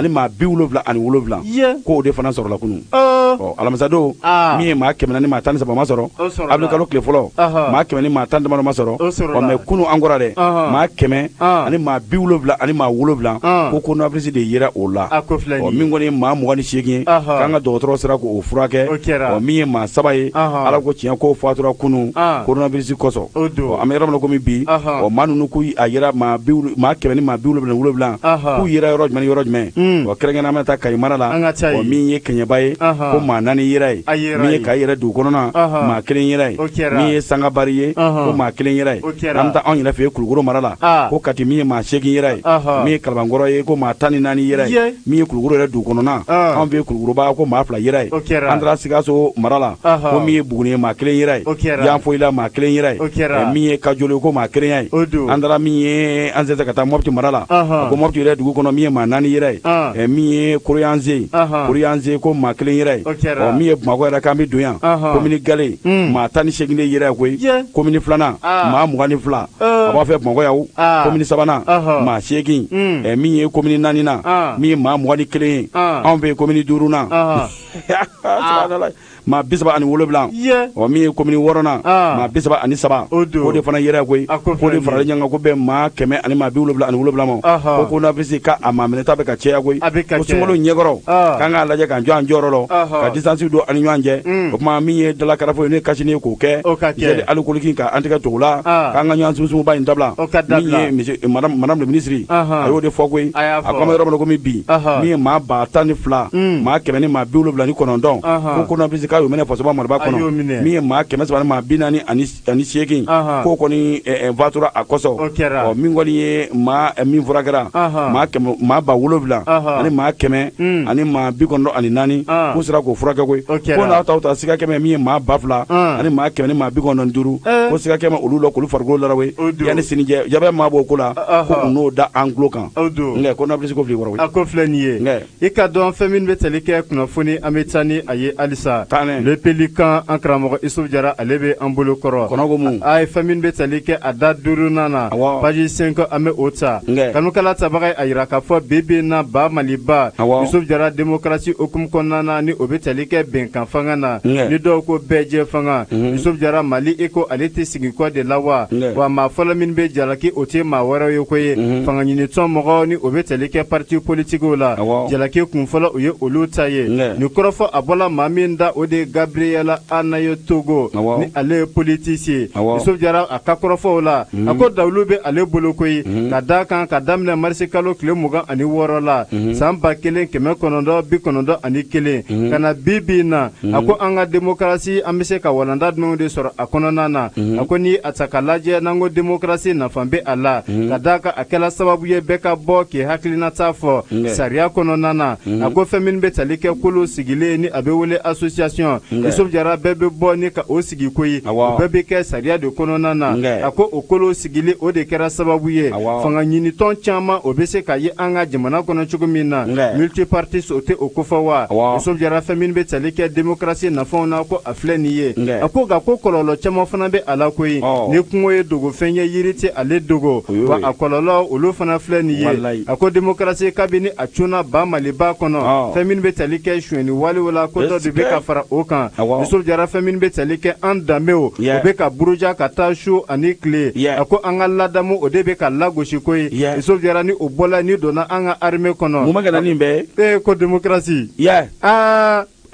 maa 177, k'o de fana sɔrɔla kunun. Ɔ, alamisadon, min ye maa 413 ma sɔrɔ, avril kalo tile fɔlɔ, maa kɛmɛ ni maa tan damadɔ ma sɔrɔ. Ɔ, mais kunun an kɔrɔ dɛ, maa 177, ko coronavirus de yera o la. Ɔ, min kɔni ye maa 28 ye, k'an ka dɔgɔtɔrɔ sera k'o furakɛ. Ɔ, min ye maa 3 ye, Ala ko tiɲɛ, k'o fatura kunun coronavirus kosɔn. Ɔ, an bɛ yɔrɔ min na komi bi, ɔ, maa ninnu k'u a yera maa 177, k'u yera yɔrɔ jumɛn ni yɔrɔ jumɛn? Ɔ, kɛrɛnkɛrɛnnenya an bɛ taa Kayi mara la. Ɔ, min ye Kɛɲɛba ye, ko maa 4 yera yen. Min ye Kayi yɛrɛ dugu kɔnɔna, maa 1 yera yen. Min ye Sangabari ye, ko maa 1 yera yen. An bɛ taa anw yɛrɛ fɛ yen Kulukoro mara la, ko Kati, min ye maa 8 yera yen. Min ye Kalabankɔrɔ ye, ko maa 14 yera yen. Min ye Kulukoro yɛrɛ dugu kɔnɔna, anw fɛ yen Kulukoroba, ko maa 2 yera yen. An taara Sikaso mara la, ko min ye Buguni ye, maa 1 yera yen. Yanfoyila, maa 1 yera yen. Min ye Kajolo ye, ko maa 1 y'a ye. An taara min ye an sɛnsɛn ka taa Mɔpiti mara la, a ko Mɔpiti yɛrɛ dugu kɔnɔ, min ye maa 4 yera yen. Min ye Koroyanze, Koroyanze, ko maa 1 yera yen. Ɔ, min ye Bamakɔ yɛrɛ, k'an bɛ don yan, komini Gale, maa 18 de yera yen koyi. Komini filanan, maa 22, a b'a fɛ Bamakɔ yan. Komini sabanan, maa 8. Min ye komini naaninan, min ye maa 21 ye. Anw fɛ yen komini duurunan, maa 37. Ɔ, min ye komini wɔɔrɔnan, maa 33, o de fana yera koyi. K'o de faralen ɲɔgɔn kan, ko bɛn maa 177 ma. Ko coronavirus ka a maa minɛta bɛ ka caya koyi. Ko sunkalo ɲɛkɔrɔ, k'an k'a lajɛ k'an jɔ an jɔyɔrɔ la, ka distance don an ni ɲɔgɔn cɛ. O tuma, min ye dala karafo ye, n'o ye kasini ye, k'o kɛ gel alcoolique ka an tɛgɛ tugu la, k'an ka ɲɔgɔn sumuba in dabila. Min ye madame le ministre, a y'o de fɔ koyi. A ko an bɛ yɔrɔ min na komi bi, min ye maa 12 maa 100 ni maa 79, ko coronavirus k'a y'o minɛ fasoba maraba kɔnɔ. Min ye maa 348, k'o kɔni fatura a kosɔn. Ɔ, min kɔni ye maa min furakɛra, maa kɛmɛ maa 7000 ani maa 194, k'u sera k'o furakɛ koyi. Ko n'a taw ta siga kɛmɛ, min ye maa 2000 ani maa 195, ko siga kɛmɛ olu la, k'olu farikolo larawe yanni sini cɛ, jabɛ maa b'o ko la, ko u n'o da an tulo kan. Nka coronavirus ko fili kɔrɔ. A ko filɛ nin ye. I ka dɔn fɛn min bɛ tali kɛ kunnafoni, an bɛ taa ni a ye halisa. Le Pélican an karamɔgɔ Isuf Jara ale bɛ an bolo kɔrɔ. Kɔnɔ ko mun? A ye fɛn min bɛ tali kɛ a da duurunan na. Page 5 an bɛ o ta. Kanukala tabaga ye a yira k'a fɔ bi bi in na ba Maliba. Isuf Jara démocratie hukumu kɔnɔna na ni o bɛ tali kɛ bɛnkan fanga na. Ni dɔw ko bɛɛjɛ fanga. Isuf Jara Mali i ko ale tɛ sigi kɔ de la wa. Wa maa fɔlɔ min bɛ jalaki o tɛ maa wɛrɛw ye koyi. Fanga ɲinitɔn mɔgɔw ni o bɛ tali kɛ parti politiquew la. Jalaki kun fɔlɔ o ye olu ta ye. Nin kɔrɔfɔ a bɔla maa min da o de ye Gabriel Anaye Togo ni ale ye politicien ye. Isuf Jara a ka kɔrɔfɔw la a ko dawulu bɛ ale bolo koyi ka da kan ka daminɛ marisi kalo tile 26 la san 1991 ka na bi bi in na a ko an ka démocratie an bɛ se ka walanda jumɛnw de sɔrɔ a kɔnɔna na. A ko ni a ta ka lajɛ n'an ko démocratie nafa bɛ a la ka da kan a kɛla sababu ye bɛɛ ka bɔ k'i hakilinata fɔ sariya kɔnɔna na. A ko fɛn min bɛ tali kɛ kolo sigilen ni a bɛ wele association Isuf Jara bɛɛ bɛ bɔ ni ka o sigi koyi o bɛɛ bɛ kɛ sariya de kɔnɔna na. A ko o kolo sigili o de kɛra sababu ye fanga ɲinitɔn caman o bɛ se ka ye an ka jamana kɔnɔ cogo min na. Multipartis o tɛ o kofɔ wa. Isuf Jara fɛn min bɛ tali kɛ démocratie nafaw na ko a filɛ nin ye. A ko nka ko kɔlɔlɔ caman fana bɛ a la koyi. Ni kungo ye dogofɛn ye yiri tɛ ale dogo wa a kɔlɔlɔ olu fana filɛ nin ye. A ko démocratie kabini a cunna ba Maliba kɔnɔ fɛn min bɛ tali kɛ sonyɛni walew la ko dɔ de bɛ ka fara o kan. Isuf Jara fɛn min bɛ tali kɛ an danbew o bɛ ka buruja ka taa su ani tile. A ko an ka ladamu o de bɛ ka lagosi koyi. Isuf Jara ni o bɔla ni donna an ka armée kɔnɔ. Mun bɛ ka na nin bɛɛ ye? Ko démocratie.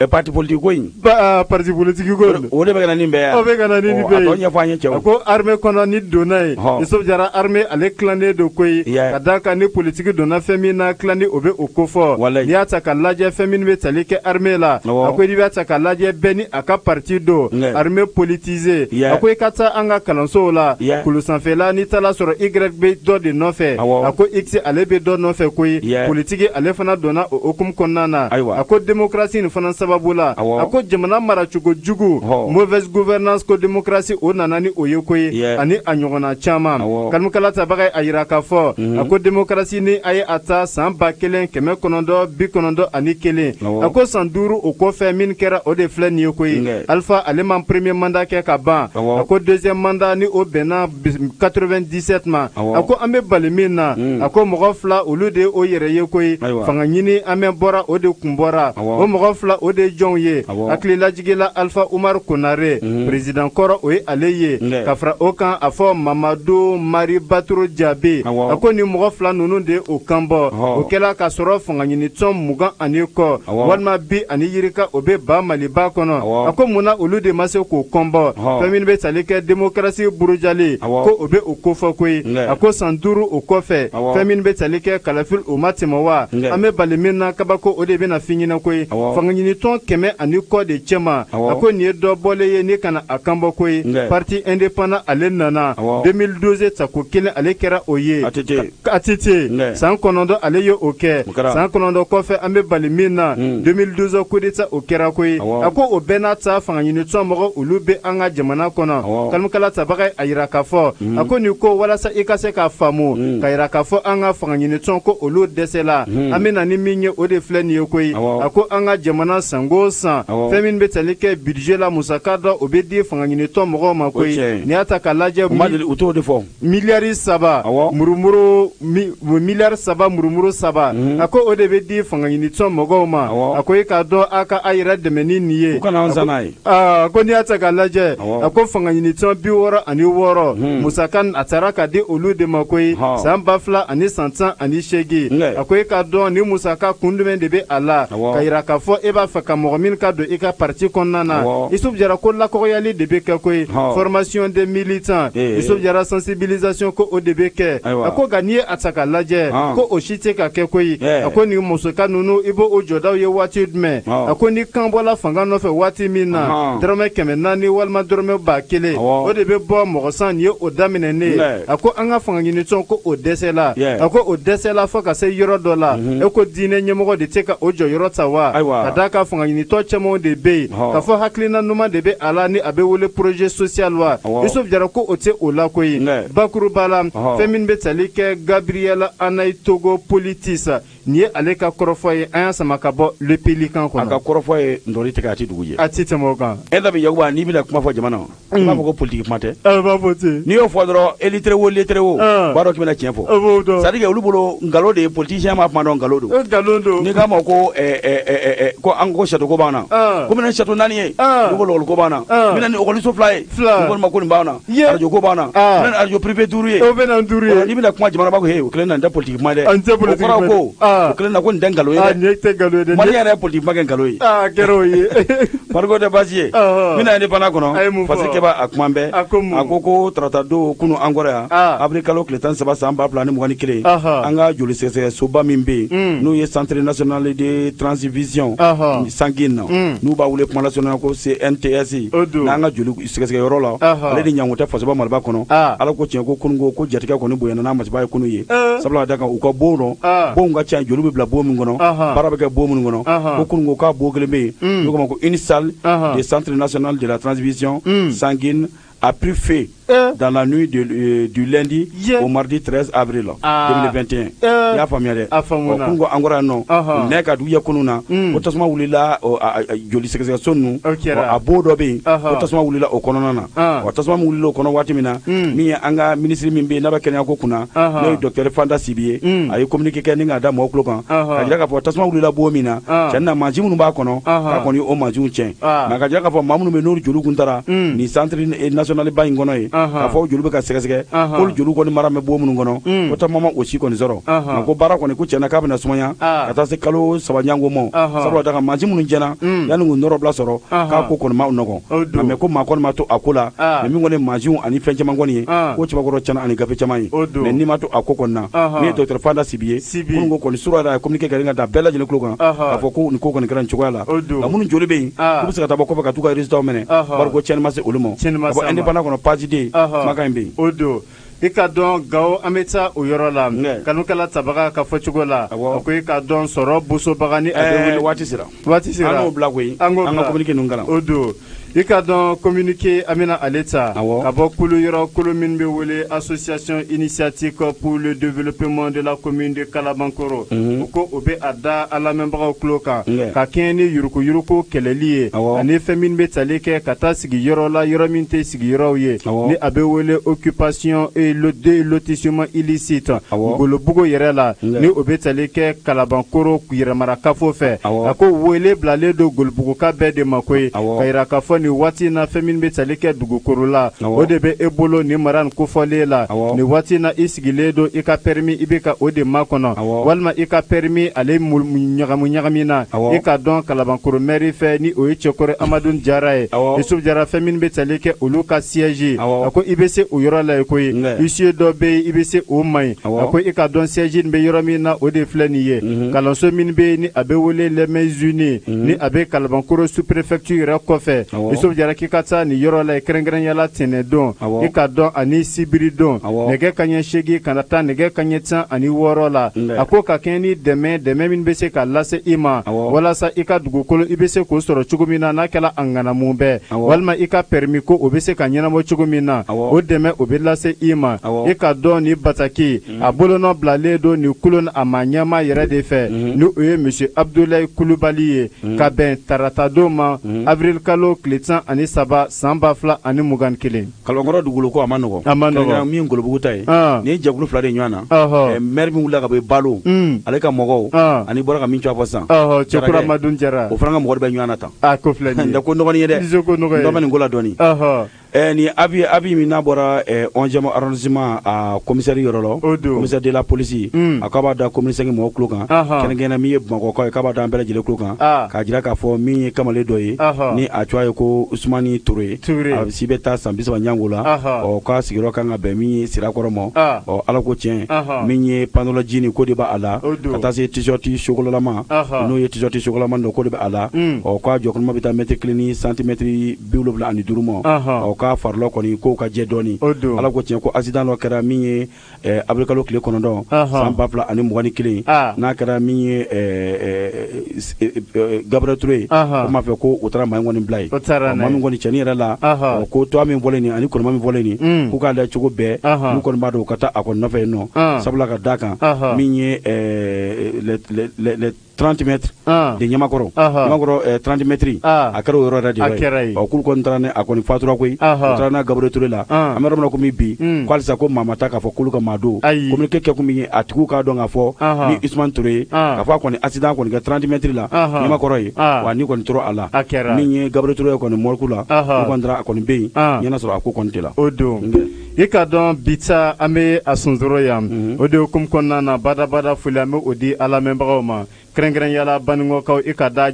Parti politique ko in. Parti politique ko in. O de bɛ ka na nin bɛɛ ye. O bɛ ka na nin bɛɛ ye. A tɔ ɲɛfɔ an ye cɛw. A ko armée kɔnɔ ni donna yen. Isuf Jara armée ale tilannen don koyi. Ka d'a kan ni politique donna fɛn min na tilani o bɛ o kofɔ. N'i y'a ta ka lajɛ fɛn min bɛ tali kɛ armée la. A ko n'i b'a ta ka lajɛ bɛɛ ni a ka parti don. Armée politisée. A ko i ka taa an ka kalansow la. Kulu sanfɛla n'i taara sɔrɔ Y bɛ dɔ de nɔfɛ. A ko X ale bɛ dɔ nɔfɛ koyi. Politique ale fana donna o hukumu kɔnɔna na. A ko démocratie nin fana sababu la. A ko jamana maracogo jugu mauvaise gouvernance ko démocratie o nana ni o ye koyi ani a ɲɔgɔnna caman. Kanukala tabaga ye a yira k'a fɔ a ko démocratie ni a ye a ta san 1991 a ko san 5 o kɔfɛ min kɛra o de filɛ nin ye koyi. Alpha ale ma premier mandat kɛ ka ban. A ko deuxième mandat ni o bɛnna 97 ma. A ko an bɛ bali min na. A ko mɔgɔ fila olu de o yɛrɛ ye koyi. Fanga ɲini an bɛ bɔra o de kun bɔra. O mɔgɔ fila o de jɔnw ye. Hakililajigila Alpha Umar Konare président kɔrɔ o ye ale ye. Ka fara o kan a fɔ Mamadu Mari Batoro Jabe. A ko ni mɔgɔ fila ninnu de o kan bɔ. O kɛla ka sɔrɔ fanga ɲinitɔn 20 ani kɔ walima bi ani yirika o bɛ ba Maliba kɔnɔ. A ko munna olu de ma se k'o kɔn bɔ. Fɛn min bɛ tali kɛ démocratie burujali ko o bɛ o kofɔ koyi. A ko san 5 o kɔfɛ fɛn min bɛ tali kɛ kalafili o ma tɛmɛ wa. An bɛ bali min na kabako o de bɛna f'i ɲɛna koyi. Fanga ɲinitɔn 100 ani kɔ de cɛma. A ko nin ye dɔ bɔlen ye ni kana a kan bɔ koyi. Parti indépendant ale nana 2012 tako kelen ale kɛra o ye. ATT san 9 ale ye o kɛ. San 9 kɔfɛ an bɛ bali min na 2012 coup d'état o kɛra koyi. A ko o bɛɛ n'a ta fanga ɲinitɔn mɔgɔ olu bɛ an ka jamana kɔnɔ. Kanukala tabaga a yira k'a fɔ a ko nin ko walasa i ka se k'a faamu ka yira k'a fɔ an ka fanga ɲinitɔn ko olu dɛsɛla. An bɛ na ni min ye o de filɛ nin ye koyi. A ko an ka jamana sango san fɛn min bɛ tali kɛ budget la musaka dɔ o bɛ di fanga ɲinitɔn mɔgɔw ma koyi. N'i y'a ta k'a lajɛ u t'o de fɔ. Miliyari 3 murumuru miliyari 3 murumuru 3 a ko o de bɛ di fanga ɲinitɔn mɔgɔw ma. A ko i k'a dɔn a ka a yɛrɛ dɛmɛ ni nin ye. U kana an san n'a ye. Ko n'i y'a ta k'a lajɛ a ko fanga ɲinitɔn 66 musaka a taara ka di olu de ma koyi. San 2018 a ko i k'a dɔn ni musaka kun jumɛn de bɛ a la ka yira k'a fɔ e b'a fɛ ka mɔgɔ min ka don i ka parti kɔnɔna na. Isuf Jara ko lakɔgɔyali de bɛ kɛ koyi. Formation des militants Isuf Jara sensibilisation ko o de bɛ kɛ. A ko nka n'i ye a ta k'a lajɛ ko o si tɛ ka kɛ koyi. A ko nin musaka ninnu i b'o jɔdaw ye waati jumɛn. A ko ni kan bɔla fanga nɔfɛ waati min na dɔrɔmɛ 400 walima dɔrɔmɛ 1000 o de bɛ bɔ mɔgɔ san nin ye o daminɛ ne ye. A ko an ka fanga ɲinitɔn ko o dɛsɛla. A ko o dɛsɛla fo ka se yɔrɔ dɔ la. E ko diinɛ ɲɛmɔgɔ de tɛ ka o jɔyɔrɔ ta wa. Ka d'a kan fanga ɲinitɔn camanw de bɛ yen k'a fɔ hakilina ɲuman de bɛ a la ni a bɛ wele projet social wa. Isuf Jara ko o tɛ o la koyi. Bakuruba la fɛn min bɛ tali kɛ Gabriel Anaye Togo politis Nin ye ale ka kɔrɔfɔ ye, an y'a sama ka bɔ Le Pélican kɔnɔ. A ka kɔrɔfɔ ye ndɔri tigɛ, a ti dugu jɛ. A ti tɛmɛ o kan. E da bɛ Yakuba, n'i bɛna kuma fɔ jamana ma, i b'a fɔ ko politique kuma tɛ. A b'a fɔ ten. N'i y'o fɔ dɔrɔn, illettré o, lettré o, b'a dɔn k'i bɛna tiɲɛ fɔ. C'est à dire que olu bolo nkalon de ye, politicien ma kuma dɔn, nkalon don. Nkalon don. N'i k'a ma ko ko an ko château ko b'an na, ko bɛna ni château 4 ye, n'u ko lɔgɔli ko b'an na, bɛna ni ekɔliso 2 ye, n'u ko ma ko nin b'an na, arajo ko b'an na, bɛna ni arajo privé 5 ye. O bɛ na 5 ye. N'i bɛna kuma jamana b'a ko he, o kelen na nin tɛ politique kuma ye dɛ. An tɛ politique kuma ye. O kɔrɔ ko o kelen na ko nin tɛ nkalon ye dɛ. Nin tɛ nkalon ye dɛ. Malien yɛrɛ ye politique kuma kɛ nkalon ye. A kɛra o ye. Fariko tɛ baasi ye. N bɛna indépendant kɔnɔ, Fasiri Kɛba a kuma bɛɛ. A ko mun? A ko ko tarata don kunu an kɔrɔ yan, avril kalo tile 13 san 2021, an ka joli sɛgɛsɛgɛ soba min bɛ yen, n'o ye Centre national de transfusion sanguine na, n'u b'a wele kuma lasurunya ko CNTS, n'an ka joli sɛgɛsɛgɛ yɔrɔ la, ale ni ɲango tɛ fasoba Maliba kɔnɔ. Ala ko tiɲɛ ko kunun ko jatigɛ kɔni bonyana n'a masiba ye kunu ye. Sabula da kan u ka bon dɔn, bonw ka ca, joli bɛ bila bon min kɔnɔ, baara bɛ kɛ bon minnu kɔnɔ, ko kunun ko k'a bon kelen bɛ yen, n'u k'a ma ko une salle de Centre national de la transfusion sanguine a pris feu dans la nuit du lundi au mardi 13 avril 2021. I y'a faamuya dɛ. Kunun ko an kɔrɔ yan nɔ, nɛ ka dugu jɛ kunun na, ko tasuma wulila joli sɛgɛsɛgɛso ninnu, a bon dɔ bɛ yen, ko tasuma wulila o kɔnɔna na. Wa tasuma min wulila o kɔnɔ waati min na, min ye an ka ministre min bɛ yen n'a bɛ kɛnɛya ko kunna, n'o ye docteur Fanta Sibi ye, a ye communiqué kɛ ni k'a da mɔgɔw tulo kan, ka jira k'a fɔ tasuma wulila bon min na, cɛn na mansin minnu b'a kɔnɔ, k'a kɔni o mansinw tiɲɛ. Nka ka jira k'a fɔ maa minnu bɛ yen n'olu joli kun taara nin centre national ba in kɔnɔ ye, k'a fɔ joli bɛ ka sɛgɛsɛgɛ, k'olu joli kɔni mara bɛ bon minnu kɔnɔ, ko tasuma ma o si kɔni sɔrɔ. Nka ko baara kɔni ko tiɲɛna k'a bɛna sumaya ka taa se kalo 3 ɲango ma, sabula da kan mansin minnu tiɲɛna yanni k'u nɔrɔbila sɔrɔ, k'a ko kɔni ma nɔgɔn. Nka mais ko maa kɔni ma to a ko la, mais min kɔni ye mansinw ani fɛn caman kɔni ye, ko cɛbakɔrɔ tiɲɛna ani gafe caman ye, mais n'i ma to a ko kɔni na. Min ye docteur Fanta Sibi ye, minnu ko kɔni sura yɛrɛ a ye communiqué kɛ ka da bɛɛ lajɛlen tulo kan, k'a fɔ ko nin ko kɔni kɛra nin cogoya la. Nka minnu joli bɛ yen, k'u bɛ se ka taa bɔ kɔfɛ ka t'u ka résultats minɛ, bari ko tiɲɛni ma se olu ma. Ka bɔ indépendant kɔnɔ page 2, kumakan in bɛ yen. O don. I ka dɔn Gawo, an bɛ taa o yɔrɔ la, kanukɛla tabaga ka fɔcogo la, a ko i ka dɔn sɔrɔ bosobaga ni a bɛ wele. Waati sera. Waati sera. An k'o bila koyi. An k'o bila. An ka communiqué ninnu kalan. O don. I ka dɔn communiqué an bɛna ale ta ka bɔ kulu yɔrɔ, kulu min bɛ wele association initiative pour le développement de la commune de Kalabankoro. U ko o bɛ a da a lamɛnbagaw tulo kan, ka kɛɲɛ ni yuruguyurugu kɛlɛli ye, ani fɛn min bɛ tali kɛ ka taa sigi yɔrɔ la, yɔrɔ min tɛ sigiyɔrɔw ye, ni a bɛ wele occupation et de lotissement illicite Ngolobugu yɛrɛ la, ni o bɛ tali kɛ Kalabankoro yɛrɛmarakafo fɛ. A ko wele bilalen don Ngolobuguka bɛɛ de ma koyi, ka yira k'a fɔ nin waati in na fɛn min bɛ tali kɛ dugukolo la, o de bɛ e bolo nin mara nin kofɔlen la. Nin waati in na i sigilen don i ka permis, i bɛ ka o de makɔnɔ, walima i ka permis ale ɲagamu ɲagami na, i ka dɔn Kalabankoro mairie fɛ, ni o ye Cɛkɔrɔ Amadu Jara ye, Yusuf Jara, fɛn min bɛ tali kɛ olu ka siège, a ko i bɛ se o yɔrɔ la yen koyi, huissier dɔ bɛ yen, i bɛ se o ma yen. A ko i ka dɔn siège nin bɛ yɔrɔ min na, o de filɛ nin ye, kalanso min bɛ yen ni a bɛ wele les Mains Unies, ni a bɛ Kalabankoro sous-préfecture yɛrɛ kɔfɛ. Yusuf Jara k'i ka taa nin yɔrɔ la kɛrɛnkɛrɛnya la tɛnɛn don, i ka dɔn ani sibiri don, nɛgɛ kanɲɛ 8 ka na taa nɛgɛ kanɲɛ 16 la. A ko ka kɛɲɛ ni dɛmɛ min bɛ se ka lase i ma, walasa i ka dugukolo i bɛ se k'o sɔrɔ cogo min na, n'a kɛra a ŋanamu bɛɛ, walima i ka permis ko o bɛ se ka ɲɛnabɔ cogo min na, o dɛmɛ o bɛ lase i ma. I ka dɔn ni bataki a bolonɔ bilalen don nin kulun a maa ɲɛmaa yɛrɛ de fɛ, ni o ye monsieur Abdoulaye Kulubali ye, ka bɛn taratadon ma, avril kalo tile 13 san 2021. Kalabankɔrɔ dugukolo ko a ma nɔgɔn. A ma nɔgɔn. Min Ngolobugu ta ye, nin ye jɛkulu 2 de ɲɔgɔn na. Maire min wulila ka bɔ Balo, ale ka mɔgɔw, ani bɔra ka min tɔgɔ fɔ sisan, Cɛkura Amadu Jara, o fana ka mɔgɔ de bɛ ɲɔgɔn na tan. A ko filɛ nin ye. Nin tɛ ko nɔgɔnin ye dɛ. Ko nɔgɔ ye. Dɔ bɛ nin ko la dɔɔnin. Ni avis min n'a bɔra 11e arrondissement a commissaire yɔrɔ la, commissaire de la police, a k'a b'a da commune 5 mɔgɔw tulo kan, kɛrɛnkɛrɛnnenya min ye Bamakɔkaw ye, k'a b'a da an bɛɛ lajɛlen tulo kan, k'a jira k'a fɔ min ye kamalen dɔ ye, ni a tɔgɔ ye ko Usumani Ture, a si bɛ taa san 30 ɲango la, ɔ k'a sigiyɔrɔ kan ka bɛn min ye Sirakɔrɔ ma, ɔ Ala ko tiɲɛ, min ye pantalon jean ko de b'a la, ka taa se t-shirt chocolat n'o ye t-shirt chocolat dɔ ko de b'a la, ɔ k'a jɔkɔrɔma bɛ taa mètre 1 ni centimètre 75 ma, ɔ ka farilɔ kɔni k'o ka jɛ dɔɔni. Ala ko tiɲɛ, ko accident dɔ kɛra min ye avril kalo tile 9 san 2021, n'a kɛra min ye Gabriel Touré ye, o m'a fɛ ko u taara maa in kɔni bila yen. Maa min kɔni cɛnin yɛrɛ la, ko toit min bɔlen nin ani kɔnɔma min bɔlen nin, k'u k'a lajɛ cogo bɛɛ, n'u kɔni b'a dɔn u ka taa a kɔni nɔfɛ yen nɔ, sabula ka d'a kan min ye les 30 mètres de Ɲamakɔrɔ, Ɲamakɔrɔ 30 mètres, a kɛra o yɔrɔ yɛrɛ de ye. Ɔ, k'olu kɔni taara, a kɔni fatura koyi, u taara n'a Gabriel Touré la. An bɛ yɔrɔ min na komi bi, ko halisa ko maa ma taa k'a fɔ k'olu ka maa don. Communiqué kɛ kun min ye, a tigiw k'a dɔn k'a fɔ ni Usumani Ture ye, k'a fɔ a kɔni accident kɔni kɛ 30 mètres la Ɲamakɔrɔ ye, wa ni kɔni tora a la, min ye Gabriel Touré kɔni morgue la, u kɔni taara, a kɔni bɛ yen, ɲɛna sɔrɔ a ko kɔni tɛ la. O don, i ka dɔn bi ta, an bɛ a sonsoro yan. O de hukumu kɔnɔna na, badabada foli an bɛ o di a lamɛnbagaw ma, kɛrɛnkɛrɛnyala Baninkɔkaw, i ka da